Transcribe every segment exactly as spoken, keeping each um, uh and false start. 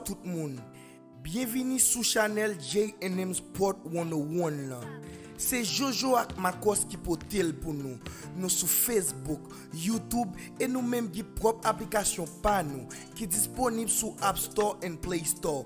tout moun. Byenvini sou chanèl J and M Sport one oh one lan. Se Jojo ak Marcos ki pote l pou nou. Nou sou Facebook, YouTube e nou menm gen pwòp aplikasyon pa nou ki disponib sou App Store and Play Store.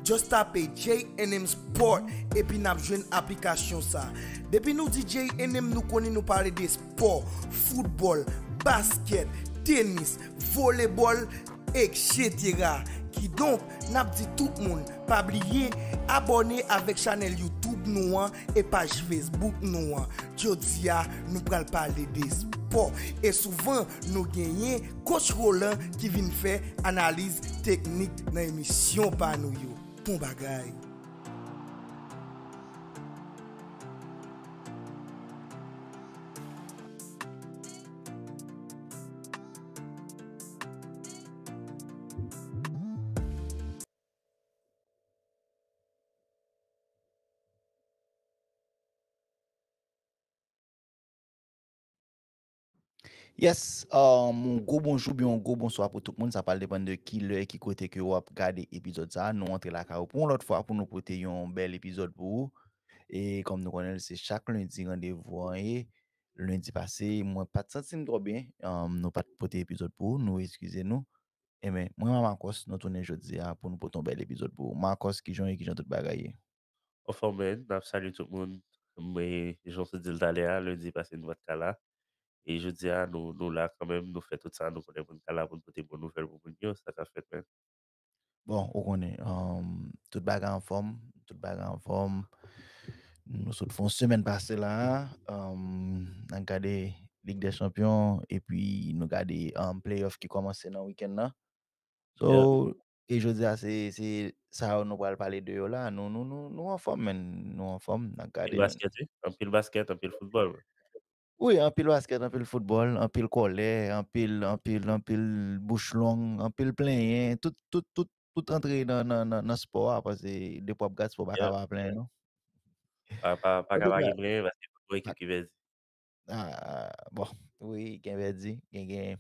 Just tape J and M Sport epi n ap jwenn aplikasyon sa. Depi nou di J and M, nou konnen nou pale de spò, foutbòl, baskèt, tenis, volebòl, etsetera. Kidonk, n ap di tout moun, pa bliye abòne avèk chanèl YouTube nou an e paj Facebook nou an. Jodi a, nou pral pale de spò. E souvan, nou genyen Coach Roland ki vin fè analiz teknik nan emisyon pa nou yo. Bon bagay. Yes, um, yon gwo bonjou, byen yon gwo bonswa pou tout moun. Sa pral depann de ki lè e ki kote ke w ap gade epizòd sa a. Nou antre lakay ou pou yon lòt fwa pou nou pote yon bèl epizòd pou ou. E kòm nou konnen l, se chak lendi randevou an ye. Lendi pase, mwen pa t santi m twò byen. Um, nou pa t pote epizòd pou ou. Nou eskize nou. Ebyen, mwen ak Marcos, nou tounen jodi a pou nou pote yon bèl epizòd pou ou. Marcos, kijan w ye, kijan tout bagay ye? Anfòm, man, n ap salye tout moun. Mwen, jan w te di l talè a, lendi pase nou pa t ka la. E jodi a, nou, nou la kanmenm, nou fè tout sa nou konnen pou n ka la, pou n pote bon nouvèl pou moun yo, sa k ap fèt, man. Bon, ou konnen, um, tout bagay anfòm, tout bagay anfòm. Nou sot fè yon semèn pase la, um, n ap gade Lig dè Chanpyon, epi nou gade, um, playoff ki kòmanse nan wikenn nan. So, e jodi a, se, se sa yo nou pral pale de yo la. Nou, nou, nou, nou anfòm, man. Nou anfòm, n ap gade. Anpil baskèt, wi. Anpil baskèt, anpil foutbòl, wi. Wi, anpil baskèt, anpil foutbòl, anpil kòlè, anpil, anpil, anpil bouch long, anpil plenyen, tout, tout, tout, tout antre nan, nan, nan, nan spò a, paske depi w ap gad spò, pa ka pa plenyen, non. Pa, pa, pa ka pa gen plenyen, paske fòk gon ekip ki pèdi. Ah, bon, wi, gen pèdi, gen genyen.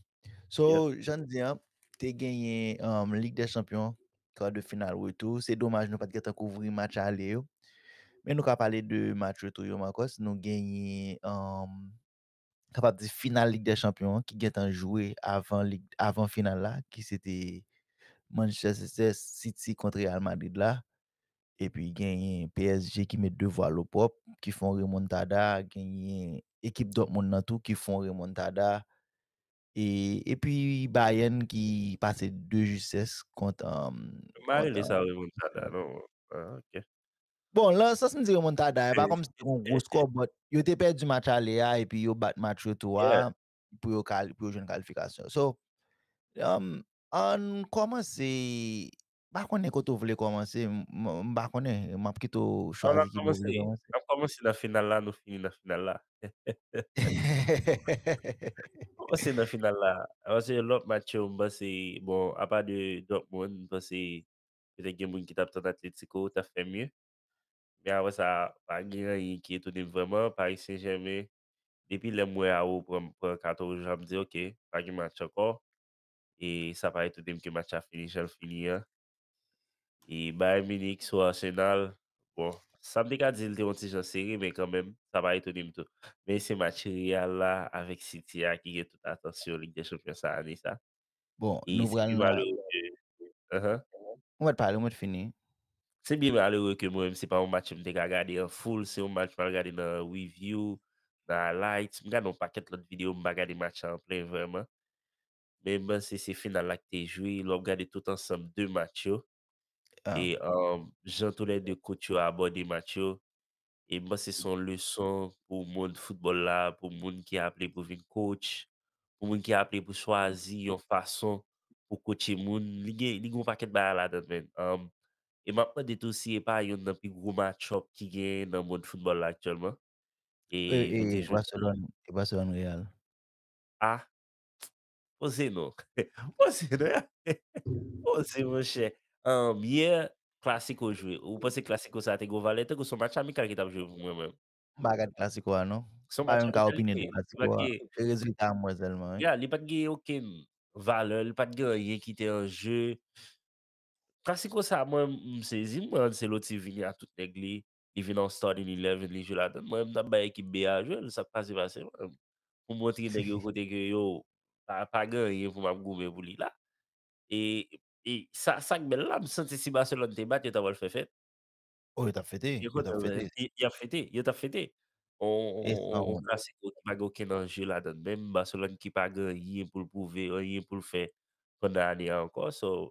So, jan n di an, te genyen, um, Lig dè Chanpyon, kar de final retou. Se domaj nou pa t gentan kouvri match ale yo. Men nou ka pale de match retou yo, Marcos. Nou genyen, um, kapab di final Lig dè Chanpyon an ki gentan jwe avan lig, avan final la, ki se te Manchester City kont Real Madrid la. Epi genyen P S G ki met devwa l opwòp, ki fè yon remontada, genyen ekip Dortmund nan tou ki fè yon remontada. E, epi Bayern ki pase de justès kont, um, M pa rele sa remontada, non. Ah, ok. Bon, nan sans m di remontada, e pa kòmsi se yon gwo skò, but yo te pèdi match ale a, epi yo bat match retou a pou yo kal-, pou yo jwenn kalifikasyon. So, um, ann kòmanse, m pa konnen kote w vle kòmanse, m, m, m pa konnen, m ap kite w chwazi ki bò w vle kòmanse. N ap kòmanse nan final la, nou fini nan final la. Kòmanse nan final la. Paske lòt match yo, m panse, bon, apa de Dortmund, m panse petèt gen moun ki t ap tann Atletico, t ap fè mye. Men apre sa, pa gen anyen ki etone m vrèman. Paris Saint-Germain, depi lè m wè Aho pran, pran katon wouj la, m di, "Ok, pa gen match ankò." E sa pa etone m ke match la fini jan l fini an. E Bayern Munich sou Arsenal, bon, sa m te ka di l te yon ti jan sere, men kanmenm, sa pa etone m tou. Men se match Real la avèk City a ki gen tout atansyon Lig dè Chanpyon sa ane sa. Bon, e nou se pral byen malere ke, ahan. Ou mèt pale, ou mèt fini. Se byen malere ke mwen menm, se pa yon match m te ka gade an full, se yon match m al gade nan review, nan highlights. M gade yon pakèt lòt videyo, m pa gade match la an plen vrèman. Men m panse se final la ki te jwe, lè w ap gade tout ansanm de match yo. E, um, jan toulède coach yo abòde match yo, e m panse se yon leson pou mond foutbòl la, pou moun ki aple pou vin coach, pou moun ki aple pou chwazi yon fason pou coache moun. Li gen, li gen yon pakèt bagay ladan, man. Um, e m ap mande tou si e pa youn nan pi gwo match up ki gen nan mond foutbòl la aktyèlman. E, e, nou te jwenn Barcelone, e Barcelone Real. Ah, poze non. Poze non. Poze, monchè. Um, yè, Clasico jwe. Ou panse Clasico sa te gen valè? Tankou se yon match amikal ki t ap jwe pou mwen menm. M pa gad Clasico a, non. Se yon match amikal li ye. M pa menm ka opine de Clasico a. Se rezilta a m wè sèlman, wi. Ya, li pa t gen okenn valè, li pa t gen anyen ki te an je. Klasiko sa, mwen, m sezi, mwen, Ancelotti vini a tout nèg li, li vin an starting eleven, li jwe ladan. Mwen, m t ap bay ekip B a jwe l, sa k pase, pase, mwen. Pou montre nèg yo kote ke yo, pa, pa gen anyen pou m ap goumen pou li la. E, e sa, sa k bèl la, m santi si Barcelone te bat, yo ta pral fè fèt. Oh, yo t ap fete, Yo yo t ap kontan, fete. y, y ap fete, yo t ap fete. On, E on, san on, on wont. Clasico ki pa gen okenn anje ladan l menm. Barcelone ki pa gen anyen pou l pwouve, anyen pou l fè pandan ane a ankò. So,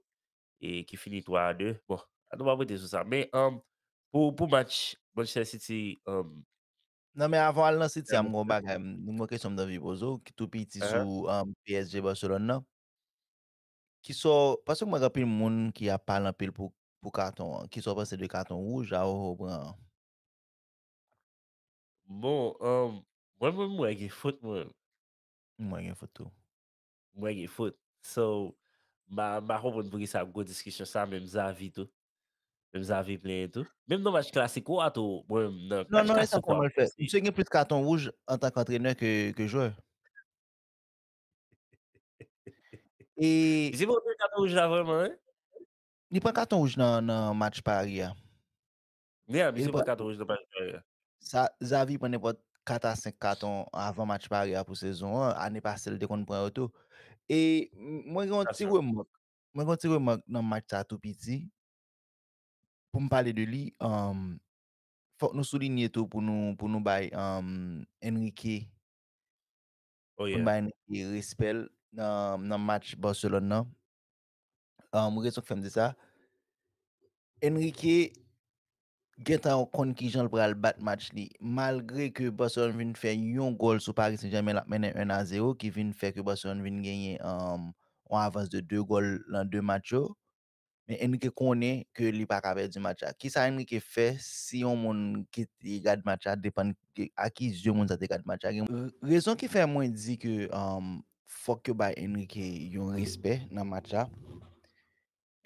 e ki fini twa a de. Bon, nou pa prete sou sa. Men, um, pou, pou match Manchester City, um, Non, men avan al nan City, Real a m gon Madrid. Bagay, m gon kesyon m t anvi poze w, ki tou piti Ahan. Sou um, P S G Barcelone nan. Ki sò, paske mwen gen anpil moun ki ap pale anpil pou, pou katon an. Ki sò panse de katon wouj, Araujo pran an? Bon, um, mwen, mwen, mwen gen fot, mwen. Mwen gen fot tou. Mwen gen fot. So, m pa, m pa konprann poukisa gwo diskisyon sa, menm Xavi tou. Menm Xavi plenyen tou. Menm nan match Clasico a tou, mwen, nan Non, match non, e sa Clasico a, kòman l fè. se Misye gen plis katon wouj antank antrenè ke, ke jwè. E Misye pa pran katon wouj la vrèman, hein? Li pran katon wouj nan, nan match Paris a. Yeah, E misye li pran pran, katon wouj nan match Paris a. Sa, Xavi pran nenpòt kat a senk katon avan match Paris a pou sezon an. Ane pase, l te konn pran yo tou. E m- mwen gen yon Sa ti sa. Remòk. Mwen gen yon ti remòk nan match sa tou piti. Pou m pale de li, um, fòk nou soulinye tou pou nou, pou nou bay um, Enrique, Oh pou nou yeah. bay Enrique respè l nan, nan match Barcelone nan. Um, rezon k fè m di sa, Enrique gentan konn kijan l pral bat match li. Malgre ke Barcelone vin fè yon gòl sou Paris Saint-Germain, l ap mennen en a zewo, ki vin fè ke Barcelone vin genyen um, yon avans de de gòl nan de match yo. Men Enrique konnen ke li pa ka pèdi match la. Kisa Enrique fè si yon moun ki te gad match la, depann ki- a ki zye moun sa te gad match la? Gen- re- Rezon ki fè mwen di ke um, fòk yo bay Enrique yon respè nan match la.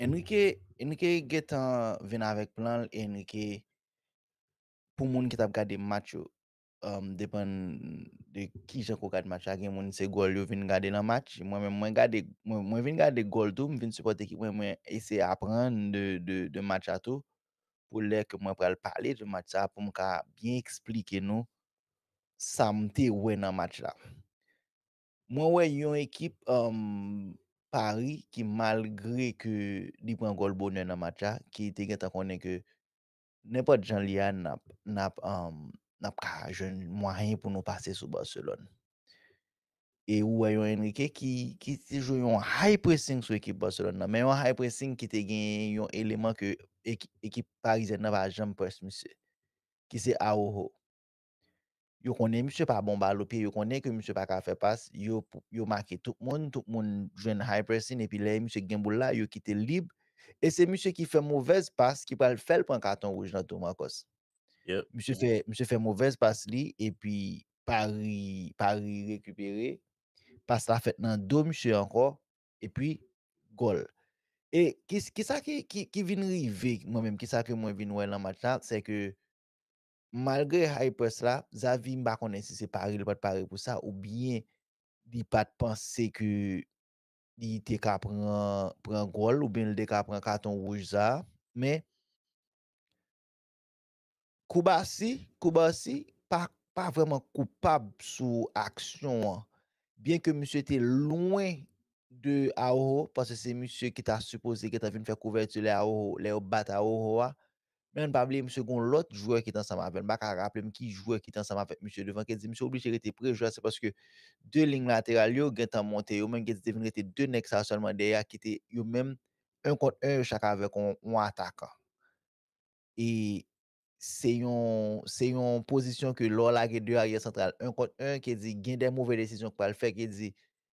Enrique, Enrique gentan vin avèk plan l, e Enrique, pou moun ki t ap gade match yo, um, depann de kijan ke w gad match la, gen moun se gòl yo vin gade nan match. Mwen menm, mwen gade, mwen, mwen vin gade gòl tou, m vin sipòte ekip mwen, mwen eseye aprann de, de, de match la tou. Pou lè ke mwen pral pale de match sa, pou m ka byen eksplike nou sa m te wè nan match la. Mwen wè yon ekip um, Paris ki malgre ke li pran gòl bonè nan match la, ki te gentan konnen ke nenpòt jan li a, n ap, n ap, um, n ap ka jwenn mwayen pou nou pase sou Barcelone. E ou wè yon Enrique ki, ki te jwe yon high pressing sou ekip Barcelone nan. Men yon high pressing ki te gen yon eleman ke eki- ekip parizyèn nan pa janm press misye. Ki se Araujo. Yo konnen misye pa bon bal o pye, yo konnen ke misye pa ka fè pas, yo, yo make tout moun, tout moun jwenn high pressing, epi lè misye gen boul la, yo kite l lib. E se misye ki fè movèz pas ki pral fè l pran katon wouj nan tou, Marcos. Yep. Misye fè, misye fè movèz pas li, epi Paris, Paris rekipere. Pas la fèt nan do misye ankò, epi gòl. E ki, kisa ki, ki, ki vin rive, mwen menm, kisa ke mwen vin wè nan match la, se ke malgre high press la, Xavi, m pa konnen si se pare, li pa t pare pou sa, oubyen li pa t panse ke li te ka pran, pran gòl, oubyen li te ka pran katon wouj sa. Men, Koubasi, Koubasi pa, pa vrèman koupab sou aksyon an. Byen ke misye te lwen de Araujo, paske se misye ki ta sipoze gentan vin fè kouvèti lè Araujo, lè yo bat Araujo a. Men ann pa bliye, misye gon lòt jwè ki t ansanm avè l. M pa ka raple m ki jwè ki t ansanm avèk misye devan, ki di misye oblije rete pre jwè a, se paske de liy lateral yo gentan monte, yo menm ki di te vin rete de nèg sa sèlman dèyè a, ki te yo menm en kont en, yo chak avèk yon, yon atakan. E se yon, se yon pozisyon ke lè w lage de aryè santral en kont en, ki di gen de move desizyon k pral fè, ki di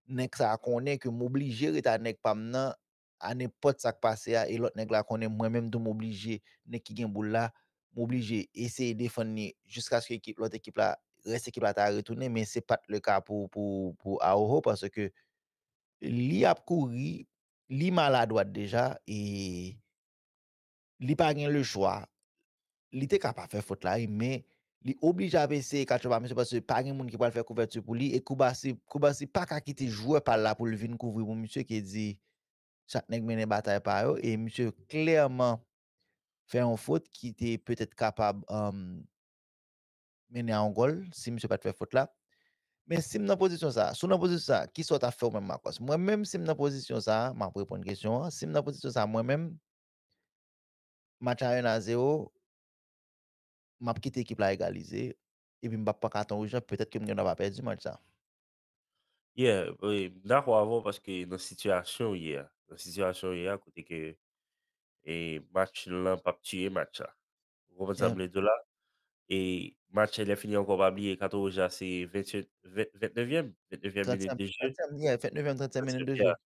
nèg sa a konnen ke m oblije rete a nèg pa m nan, a nenpòt sa k pase a, e lòt nèg la konnen mwen menm tou m oblije, nèg ki gen boul la, m oblije eseye defann li jiskaske ekip, lòt ekip la, rès ekip la ta retounen, men se pa t le ka pou, pou, pou Araujo, paske li ap kouri, li maladwat deja, e li pa gen le chwa. Li te ka pa fè fot la, wi, men li oblije ap eseye katch pa misye, paske pa gen moun ki pral fè kouvèti pou li, e Koubasi, Koubasi pa ka kite jwè pa l la pou l vin kouvri pou misye, ki di chak nèg mennen batay pa yo, e misye klèman fè yon fot ki te petèt kapab, um, mennen a yon gòl, si misye pa t fè fot la. Men si m nan pozisyon sa, si w nan pozisyon sa, kisa w t ap fè w menm, Marcos? Mwen menm, si m nan pozisyon sa, m ap reponn kesyon an, si m nan pozisyon sa, mwen menm, match la en a zewo, m ap kite ekip la egalize, epi m p ap pran katon wouj la, petèt ke m gen dwa pa pèdi match sa. Yeah, wi, m dakò avè w paske nan sitiyasyon w ye a, nan sitiyasyon w ye a, kote ke e match lan p ap tiye match la. Ou konprann sa m vle di w la? E match lè fini ankò, pa bliye, katon wouj la se vennsenk, ven- vennevèm, vennevèm minit de jeu. Tranntyèm, yeah, vennevèm, tranntyèm minit de Yeah. jeu.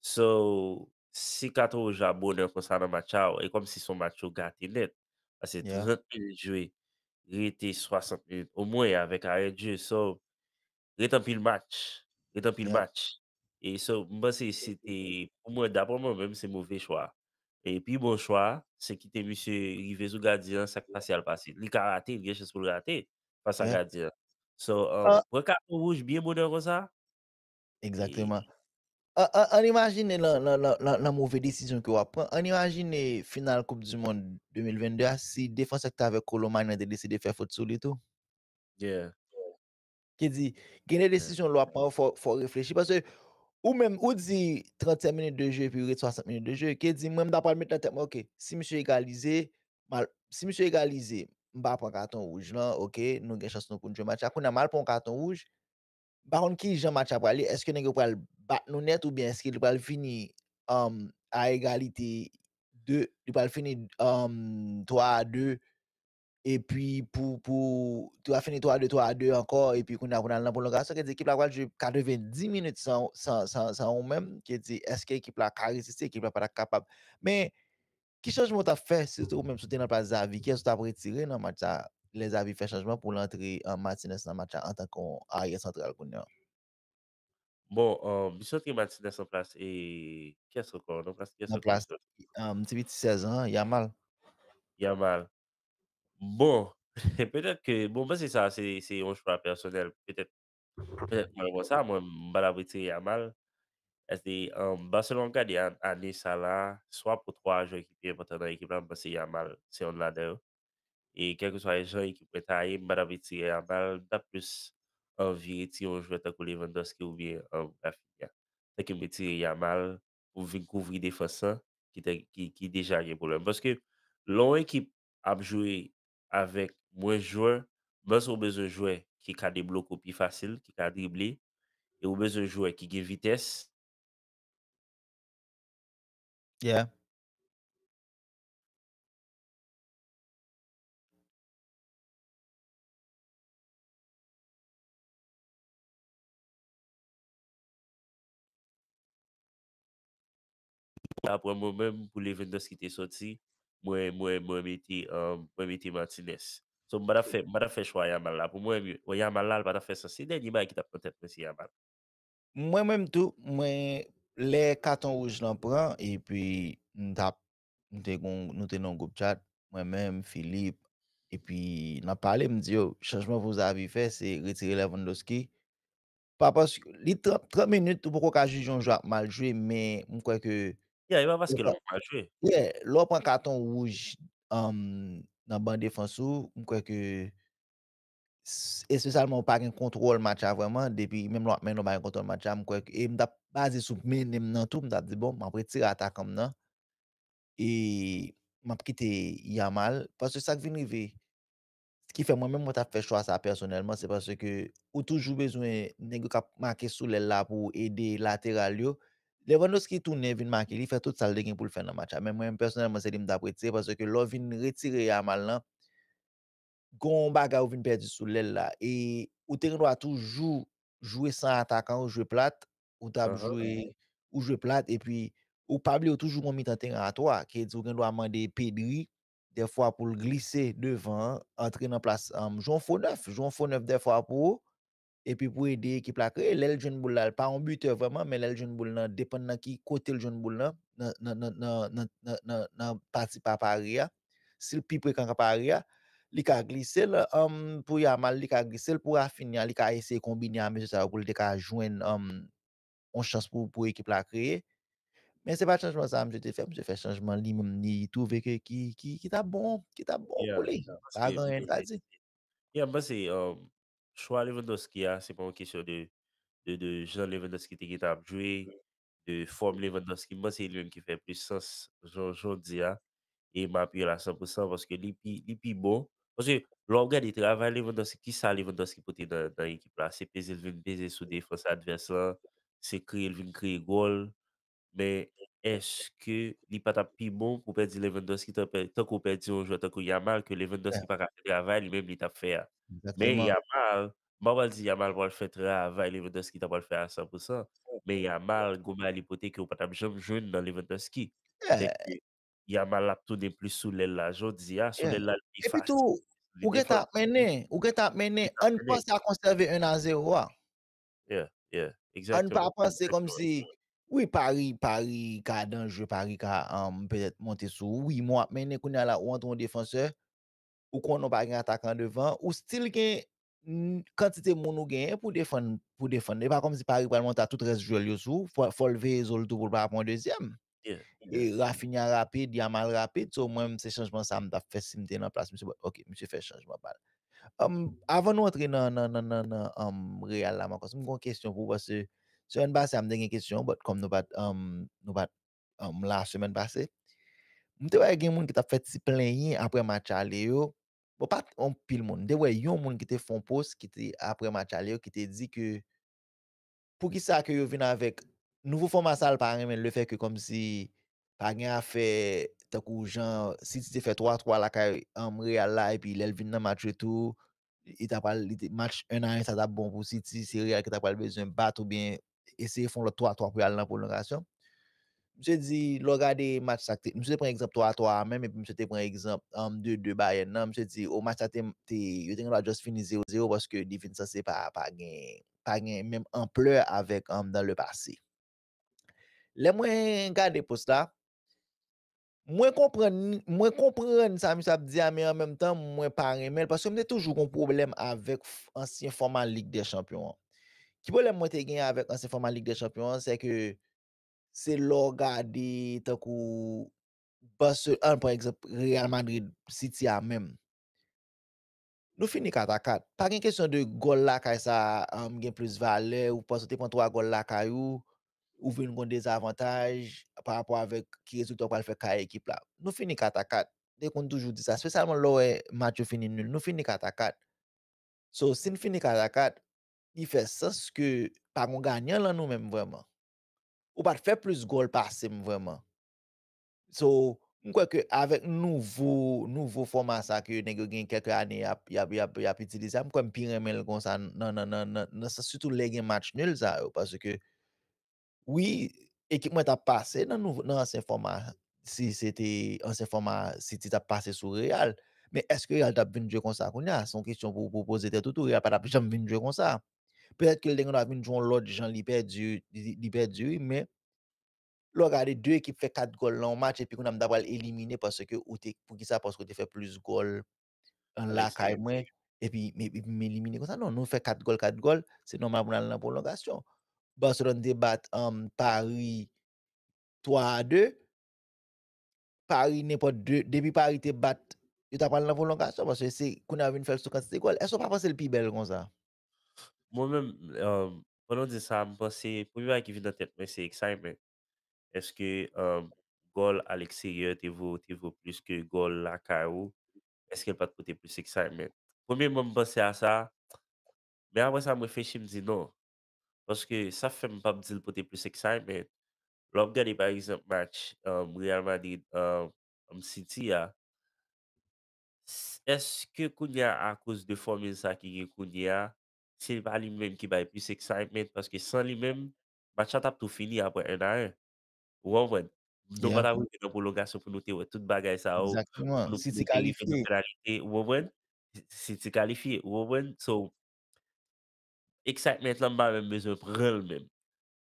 So, si katon wouj la bonè konsa nan match la, e kòmsi se yon match yo gate nèt. Paske Yeah. trant minit jwe, rete swasant minit omwen avèk arè de jeu. So, rete anpil match. Rete anpil Yeah. match. E so, m panse se te, pou mwen, daprè mwen menm, se move chwa. E pi bon chwa, se kite misye rive sou gadyen an, sa k pase al pase. Li ka rate, li gen chans pou l rate fas a Yeah. gadyen an. So, um, Ah, pran katon wouj byen bonè konsa. E Egzakteman. An, an, ann imajine nan, nan, nan, nan, nan move desizyon ke w ap pran. Ann imajine final Koup di Mond de mil vennde a, si defansè ki t avèk Kolo Muani an te deside fè fot sou li tou. Yeah. Ki di, gen de desizyon lè w ap pran, fò, fò w reflechi. Paske ou menm, ou di tranntyèm minit de jeu, epi rete swasant minit de jeu. Ki di, mwen, m ta pral met nan tèt mwen, oke, si misye egalize, m al, si misye egalize, m pa pran katon wouj lan, oke, nou gen chans nou pou n jwe match la. Kounye a, m al pran yon katon wouj, m pa konn ki jan match la pral ye. Èske nèg yo pral bat nou nèt oubyen èske li pral fini, um, a egalite de, li pral fini, um, twa a de, epi pou, pou, li pral fini twa a de, twa a de ankò, epi kounye a pou n al nan pwolongasyon, ki di ekip la pral jwe katrevenndis minit san, san, san, san ou menm, ki di èske ekip la ka reziste, ekip la pa ta kapab. Men, ki chanjman w t ap fè, sitou ou menm si w te nan plas Xavi, kiyès ou t ap retire nan match sa, lè Xavi fè chanjman pou l antre, uh, Martinez nan match la antanke yon aryè santral kounye a? Bon, um, misye antre Martinez an plas, e kiyès ankò? Nan plas kiyès Nan ankò plas, misye antre? Um, ti piti sèz an, Yamal. Yamal. Bon, petèt ke, bon, mwen se sa, se, se yon chwa pèsonèl. Petèt, petèt mwen wè sa, mwen, m pa t ap retire Yamal. Èske, um, Barcelona gade an- ane sa la, swa pou twa jwè ki pi enpòtan nan ekip la, m panse Yamal se yonn ladan yo. E kèlkeswa jan ekip mwen ta ye, m pa t ap retire Yamal, m t ap plis anvi retire yon jwè tankou Lewandowski oubyen, um, Rafinha. Tanke m retire Yamal pou vin kouvri defans lan, ki, te, ki, ki deja gen pwoblèm. Paske lè yon ekip ap jwe avèk mwens jwè, m panse ou bezwen jwè ki ka debloke w pi fasil, ki ka drible, e ou bezwen jwè ki gen vitès. Yeah. Apre mwen menm, pou Lewandowski te soti, mwen, mwen, mwen mete, um, mwen mete Martinez. So, m pa t ap fè, m pa t ap fè chwa Yamal la. Pou mwen, Yamal la, l pa t ap fè sans. Se dènye bagay ki t ap nan tèt mwen, se Yamal. Mwen menm tou, mwen, lè katon wouj lan pran, epi m t ap, m te gon, nou te nan yon gwoup chat, mwen menm, Philippe, epi n ap pale, m di yo, chanjman pou Xavi fè, se retire Lewandowski. Pa paske li trant, trant minit, ou poko ka jije yon jwè ap mal jwe, men m kwè ke Yeah, e pa paske l ap mal jwe. Yeah, lè w pran katon wouj, um, nan ban defans ou, m kwè ke s- espesyalman ou pa gen kontwòl match la vrèman, depi menm lè w ap mennen, ou pa gen kontwòl match la, m kwè ke, e m t ap baze sou mennen m nan tou, m t ap di, bon, m ap retire atakan m nan, e m ap kite Yamal, paske sa k vin rive, ki fè mwen menm mwen t ap fè chwa sa pèsonèlman, se paske ou toujou bezwen nèg yo k ap make sou lèl la pou ede lateral yo. Lewandowski tounen vin make, li fè tout sa l te gen pou l fè nan match la. Men mwen menm pèsonèlman, se li m t ap retire, paske lè w vin retire Yamal lan, gon bagay ou vin pèdi sou lèl la. E ou te gen dwa toujou jwe san atakan, ou jwe plat, ou t ap Ahan. jwe, ou jwe plat, epi ou pa bliye ou toujou gon mitan teren a twa, ki di ou gen dwa mande Pedri, dèfwa pou l glise devan an, antre nan plas, um, jwe yon fo nèf, jwe yon fo nèf dèfwa pou ou, epi pou ede ekip la kreye. Lè l jwenn boul la, l pa yon bitè vrèman, men lè l jwenn boul nan, depann nan ki kote l jwenn boul nan, nan, nan, nan, nan, nan, nan, nan, nan pati pa pare a. Si l pi pre kan pare a, li ka glise l, um, pou Yamal, li ka glise l, pou Rafinha, li ka eseye konbine a mesye sa yo pou l te ka jwenn, um, yon chans pou, pou ekip la kreye. Men se pa chanjman sa misye te fè, misye fè chanjman li menm li twouve ke ki ki ki t ap bon, ki t ap bon pou li. Pa gen anyen l pa di. Yeah, m panse um, chwa Lewandowski a, se pa yon kesyon de, de, de jan Lewandowski te gentan ap jwe, de fòm Lewandowski, m panse li menm ki fè plis sans jan jan w di a. E m apiye l a san pou san paske li pi, li pi bon. Paske lè w gade travay Lewandowski, ki sa Lewandowski pote nan, nan ekip la? Se peze l vin peze sou defans advès lan, se kreye l vin kreye gòl. Men èske li pa t ap pi bon pou pèdi Lewandowski tankou w pèdi yon jwè tankou Yamal ke Lewandowski pa ka fè travay li menm li t ap fè a? Men Yamal, m pa pral di Yamal pral fè travay Lewandowski ta pral fè a san pou san, men Yamal gon bagay li pote ke w pa t ap janm jwenn nan Lewandowski. Petèt ke Yamal ap tounen plis sou lèl la jodi a, sou lèl la li pi fasil. Epi tou, ou gentan ap mennen, ou gentan ap mennen, ann panse a konsève en a zewo a. Yeah, yeah, Ann pa egzakteman. panse kòmsi, wi, Paris, Paris ka danjre, Paris ka um, petèt monte sou ou. Wi, men w ap mennen kounye a la, ou antre yon defansè, ou konnen w pa gen atakan devan, ou still gen n- kantite moun ou genyen pou defann, pou defann. E pa kòmsi Paris pral monte a tout rès jwè l yo sou ou, fò, fò l veye zo l tou pou l pa pran dezyèm. Yeah, E Rafinha rapid, Yamal rapid, so mwen menm se chanjman sa m t ap fè si m te nan plas misye, but ok, misye fè chanjman pa l. Um, avan nou antre nan, nan, nan, nan, nan um, Real la, Marcos, m gon kesyon pou ou, paske semèn pase a m te gen kesyon, but kòm nou pa t, um, nou pa t um, la semèn pase, m te wè gen moun ki t ap fè ti plenyen apre match ale yo. Bon, pa t yon pil moun. M te wè yon moun ki te fè yon post ki te apre match ale yo, ki te di ke poukisa ke yo vin avèk nouvo fòma sa, l pa renmen l, le fè ke kòmsi pa gen afè tankou jan City te fè twa twa lakay um, Real la, epi lè l vin nan match retou, li ta pral, li te, match en a en sa t ap bon pou City, se Real ki ta pral bezwen bat oubyen eseye fè yon lòt twa twa pou y al nan pwolongasyon. Misye di, lè w gade match sa k te, misye te pran egzanp twa twa a menm, epi misye te pran egzanp um, de de Bayern nan, misye di, o match sa te, te, yo te gen dwa just fini zewo zewo paske li vin sanse pa, pa gen, pa gen menm anplè avèk um, dans le passé. Lè mwen gade post la, mwen konprann, mwen konprann sa misye ap di a, men an menm tan, mwen pa renmen l, paske m te toujou gon pwoblèm avèk f- ansyen fòma Lig dè Chanpyon an. Ki pwoblèm mwen te gen avèk ansyen fòma Lig dè Chanpyon an, se ke se lè w gade tankou Barcelona, pa egzanp, Real Madrid, City a menm. Nou fini kat a kat. Pa gen kesyon de gòl lakay sa um, gen plis valè, ou paske w te pran twa gòl lakay ou, ou vin gon dezavantaj pa rapò avèk ki rezilta w pral fè kay ekip la. Nou fini kat a kat. Te konn toujou di sa, espesyalman lè w wè match yo fini nil. Nou fini kat a kat. So, si n fini kat a kat, li fè sans ke pa gon ganyan lan nou menm vrèman. Ou pa t fè plis gòl pase m vrèman. So, m kwè ke avèk nouvo nouvo fòma sa ke nèg yo gen kèk ane y ap y ap y ap y ap itilize a, m kwè m pi renmen l konsa nan nan nan nan nan sans sitou lè gen match nil sa yo, paske wi, ekip mwen t ap pase nan nouvo nan ansyen fòma, si se te ansyen fòma City t ap pase sou Real. Men èske Real t ap vin jwe konsa kounye a? Se yon kesyon pou pou poze tèt ou tou. Real pa t ap janm vin jwe konsa. Petèt ke l te gen dwa vin jwe yon lòt jan, li pèdi, li li pèdi wi, men lè w gade de ekip fè kat gòl nan yon match epi kounye a m ta pral elimine paske ou te, poukisa? Paske w te fè plis gòl an lakay mwen epi epi m elimine konsa. Non, nou fè kat gòl, kat gòl, se nòmal pou n al nan pwolongasyon. Barcelona te bat um, Paris twa a de. Paris nenpòt de, depi Paris te bat, yo ta pral nan pwolongasyon paske se kounye a vin fè l sou kantite gòl. Èske w pa panse l pi bèl konsa? Mwen menm, um, pandan w di sa, m panse premye bagay ki vin nan tèt mwen se excitement. Èske um, gòl aleksteryè te vo te vo plis ke gòl lakay ou? Èske l pa t pote plis excitement? Premyèman, m panse a sa, men apre sa, m reflechi, m di non. Paske sa fè m p ap di l pote plis excitement. Lè w ap gade, pa egzanp, match um, Real Madrid um, um, City a, s- èske kounye a, akoz de fòmil sa ki gen kounye a, se pa li menm ki bay plis excitement? Paske san li menm, match la t ap tou fini apre en a en. Ou konprann? Nou pa t ap rive nan pwolongasyon pou nou te wè tout bagay sa yo, pou nou te rive nan penalite, ou konprann? City kalifye, ou konprann? So, excitement lan, m pa menm bezwen pran l menm.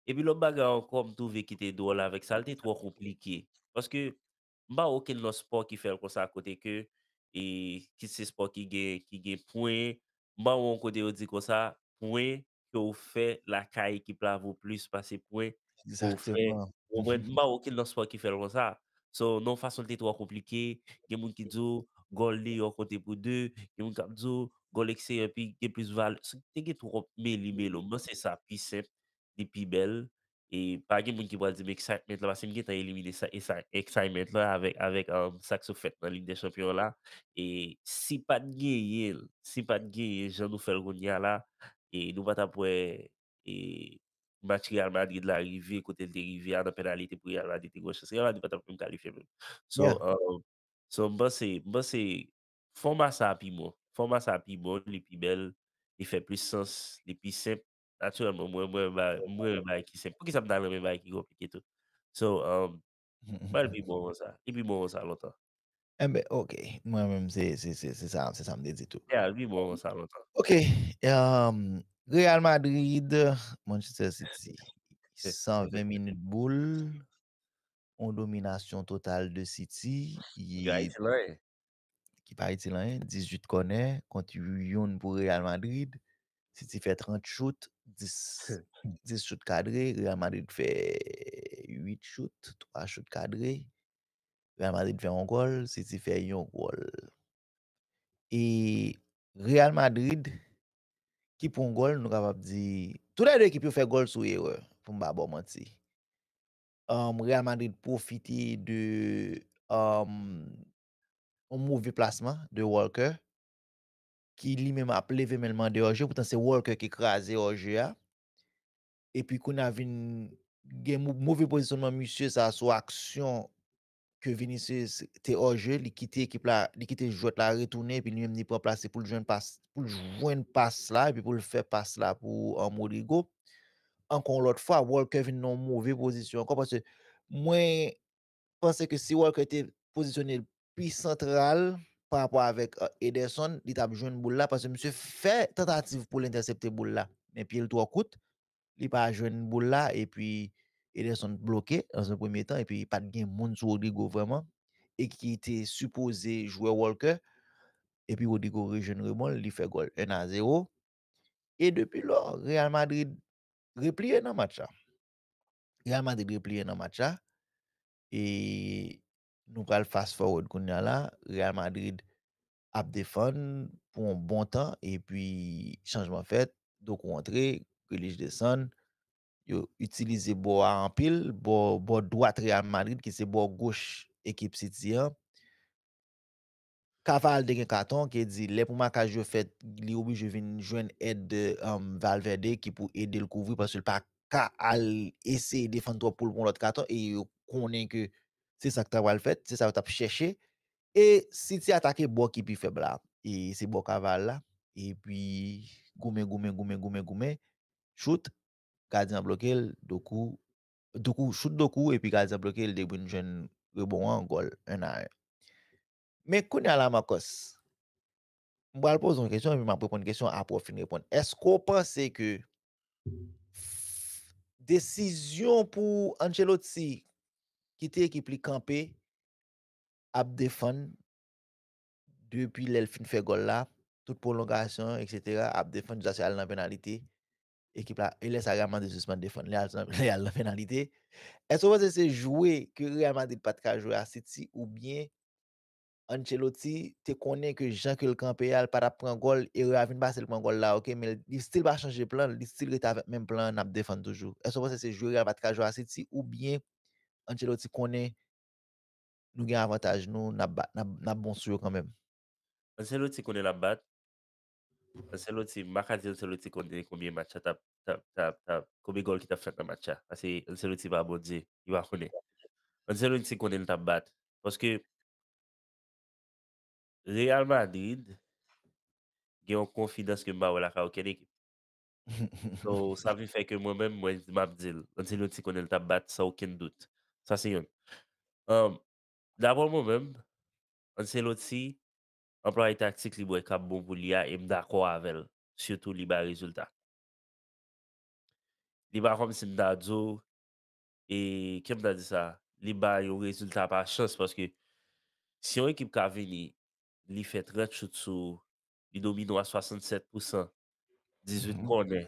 Epi lòt bagay ankò, m twouve ki te dwòl avèk sa, l te twò konplike. Paske m pa wè okenn lòt spò ki fè l konsa kote ke, e, kit se spò ki gen, ki gen pwen, m pa wè yon kote yo di konsa, pwen ke w fè lakay ekip la vo plis pase pwen ke w fè Ou konprann? M pa wè okenn nan spò ki fè l konsa. So, nan yon fason l te twò konplike, gen moun ki di w gòl deyò konte pou de, gen moun k ap di w gòl eksteryè pi gen plis valè. So, te gen twòp meli melo. M panse sa pi senp, li pi bèl. E pa gen moun ki pral di m excitement la, paske m gentan elimine sa, e sa, excitement la avèk, avèk um, sa k sot fèt nan Lig dè Chanpyon la. E si pa t genyen, si pa t genyen jan nou fè l kounye a la, e nou pa t ap wè e match Real Madrid la rive kote l te rive a nan penalite pou Real Madrid te gen chans. Real Madrid pa t ap menm kalifye menm. So, Yeah. um, so m panse, m panse fòma sa a pi bon. Fòma sa a pi bon, li pi bèl, li fè plis sans, li pi senp. Natirèlman, mwen, mwen, ba- mwen renmen bagay ki senp. Poukisa m ta renmen bagay ki konplike tou? So, um, mwen, li pi bon konsa. Li pi bon konsa lontan. Enben, ok. Mwen menm, se se- se- se sa se sa m te di tou. Yeah, li pi bon konsa lontan. Ok. Um, Real Madrid, Manchester City. San ven minit boul. On dominasyon total de City. Ki pa itil anyen. Ki pa itil anyen. Dizuit kònè kont youn pou Real Madrid. City fè trant chout, dis, dis chout kadre. Real Madrid fè uit chout, twa chout kadre. Real Madrid fè yon gòl, City fè yon gòl. E Real Madrid ki pran gòl, nou kapab di, tou lè de ekip yo fè gòl sou erè, pou m pa ba w manti. Um, Real Madrid pwofite de um, yon move plasman de Walker, ki li menm ap leve men l mande yon je, poutan se Walker ki kraze yon je a. Epi kounye a vin gen mo- move pozisyonman misye sa sou aksyon ke Vinicius te hors jeu, li kite ekip la, li kite jwèt la retounen, epi li menm li pran plas pou l jwenn pas, pou l jwenn pas la, epi pou l fè pas la pou um, Rodrygo. Ankò yon lòt fwa, Walker vin nan yon move pozisyon ankò, paske mwen panse ke si Walker te pozisyone l pi santral pa rapò avèk uh, Ederson, li t ap jwenn boul la, paske misye fè tantativ pou l entèsepte boul la, men pye l twò kout, li pa jwenn boul la, epi Ederson bloke nan yon premye tan, epi pa t gen moun sou Rodrygo vrèman, e ki te sipoze jwe Walker, epi Rodrygo rejwenn rebon l, li fè gòl en a zewo. E depi lò, Real Madrid repliye nan match la. Real Madrid repliye nan match la. E nou pral fast forward kounye a la. Real Madrid ap defann pou yon bon tan, epi chanjman fèt, Doku antre, Grealish desann, yo itilize bò a anpil, bò, bò dwat Real Madrid, ki se bò goch ekip City an. Carvajal te gen katon, ki di lè pou makaj yo fèt, li oblije vin jwenn èd um, Valverde ki pou ede l kouvri, paske l pa ka al eseye defann twòp pou l pran lòt katon, e yo konnen ke se sa k ta pral fèt, se sa yo t ap chèche. E City atake bò ki pi fèb la, e se bò Carvajal la, epi goumen, goumen, goumen, goumen, goumen, chout, gadyen an bloke l, Doku, Doku, chout Doku, epi gadyen an bloke l, De Bruyne jwenn rebon an, gòl en a en. Men kounye a la, Marcos, m pral poze yon kesyon, epi m ap reponn kesyon apre w fin reponn. Èske w panse ke desizyon pou Ancelotti kite ekip li kanpe ap defann depi lè l fin fè gòl la, tout pwolongasyon, etsetera, ap defann jiskaske al nan penalite. Ekip la, e lè sa Real Madrid sispann defann, lè al nan, lè al nan penalite. Èske w panse se jwe ke Real Madrid pa t ka jwe a City oubyen Ancelotti te konnen ke jan ke l kanpe a, l pa t ap pran gòl, erè a vin pase l pran gòl la, ok, men li still pa chanje plan, li still rete avèk menm plan an, n ap defann toujou. Èske w panse se jwe Real pa t ka jwe a City oubyen Ancelotti konnen nou gen avantaj nou, n ap ba- n ap- n ap bon sou yo kanmenm? Ancelotti konnen l ap bat. Ancelotti, m pa ka di Ancelotti konnen konbyen match la t ap, t ap, t ap, t ap, konbyen gòl ki t ap fèt nan match la. Paske Ancelotti pa Bondye, li pa konnen. Ancelotti konnen l t ap bat. Paske Real Madrid gen yon konfidans ke m pa wè lakay okenn ekip. So, sa vin fè ke mwen menm, mwen, m ap di l, Ancelotti konnen l t ap bat san okenn dout. Sa se youn. Um, Daprè mwen menm, Ancelotti, anplwaye taktik li wè k ap bon pou li a, e m dakò avè l, sitou li bay rezilta. Li pa kòmsi m ta di w, e, kè m ta di sa, li bay yon rezilta pa chans, paske si yon ekip ka vini, li fè trant chout sou, li domine w a swasannsèt pousan, dizuit kònè,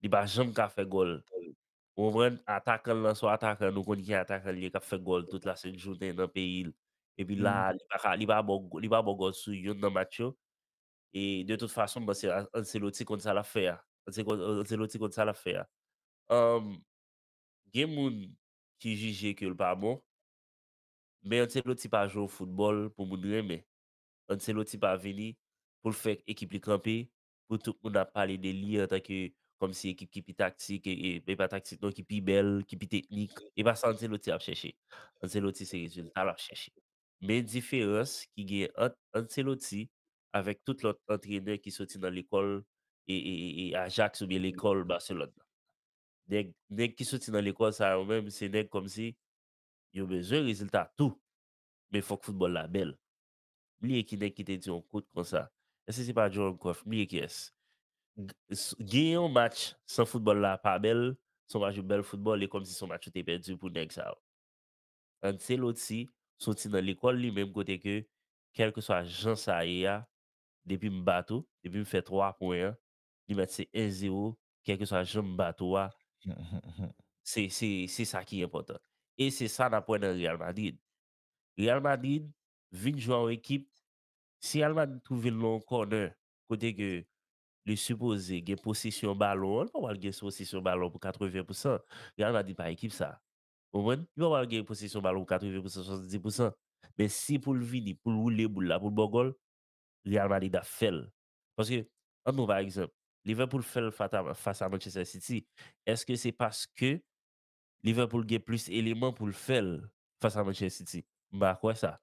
li pa janm ka fè gòl. Ou konprann? Atakan lan se yon atakan, nou konn ki atakan li ye, k ap fè gòl tout la sent jounen nan peyi l. Epi la, li pa ka, li pa ba w, li pa ba w gòl sou youn nan match yo. E de tout fason, m panse Ancelotti konn sa l ap fè a. Ancelotti konn sa l ap fè a. Um, gen moun ki jije ke l pa bon, men Ancelotti pa jwe yon foutbòl pou moun renmen. Ancelotti pa vini pou l fè ekip li kanpe, pou tout moun ap pale de li antanke kòmsi ekip ki pi taktik, e, e, e pa taktik non, ki pi bèl, ki pi teknik. E pa sa Ancelotti ap chèche. Ancelotti se rezilta l ap chèche. Men diferans ki gen ant Ancelotti avèk tout lòt antrenè ki soti nan lekòl e, e, e, e Ajax oubyen lekòl Barcelone nan. Nèg, nèg ki soti nan lekòl sa yo menm, se nèg kòmsi yo bezwen rezilta tou. Men fòk foutbòl la bèl. M bliye ki nèg ki te di yon quote konsa. Èske se pa Jerome Croft? M bliye kiyès. Gen yon match san foutbòl la pa bèl, se yon match de bèl foutbòl, e kòmsi se yon match ou te pèdi pou nèg sa yo. Ancelotti soti nan lekòl li menm kote ke, kèlkeswa jan sa ye a, depi m bat ou, depi m fè twa pwen an, li mèt se en zewo, kèlkeswa jan m bat ou a, se, se, se sa ki enpòtan. E se sa n ap wè nan Real Madrid. Real Madrid vin jwe yon ekip, si Real Madrid twouve l nan yon kònè, kote ke li sipoze gen posesyon balon an, li pa pral gen posesyon balon pou katreven pousan. Real Madrid pa ekip sa. Ou konprann? Li pa pral gen posesyon balon pou katreven pousan, swasanndis pousan. Men si pou l vini, pou l woule boul la, pou l ba w gòl, Real Madrid ap fè l. Paske, ann pran pa egzanp, Liverpool fè l fas a, fas a Manchester City. Èske se paske Liverpool gen plis eleman pou l fè l fas a Manchester City? M pa kwè sa.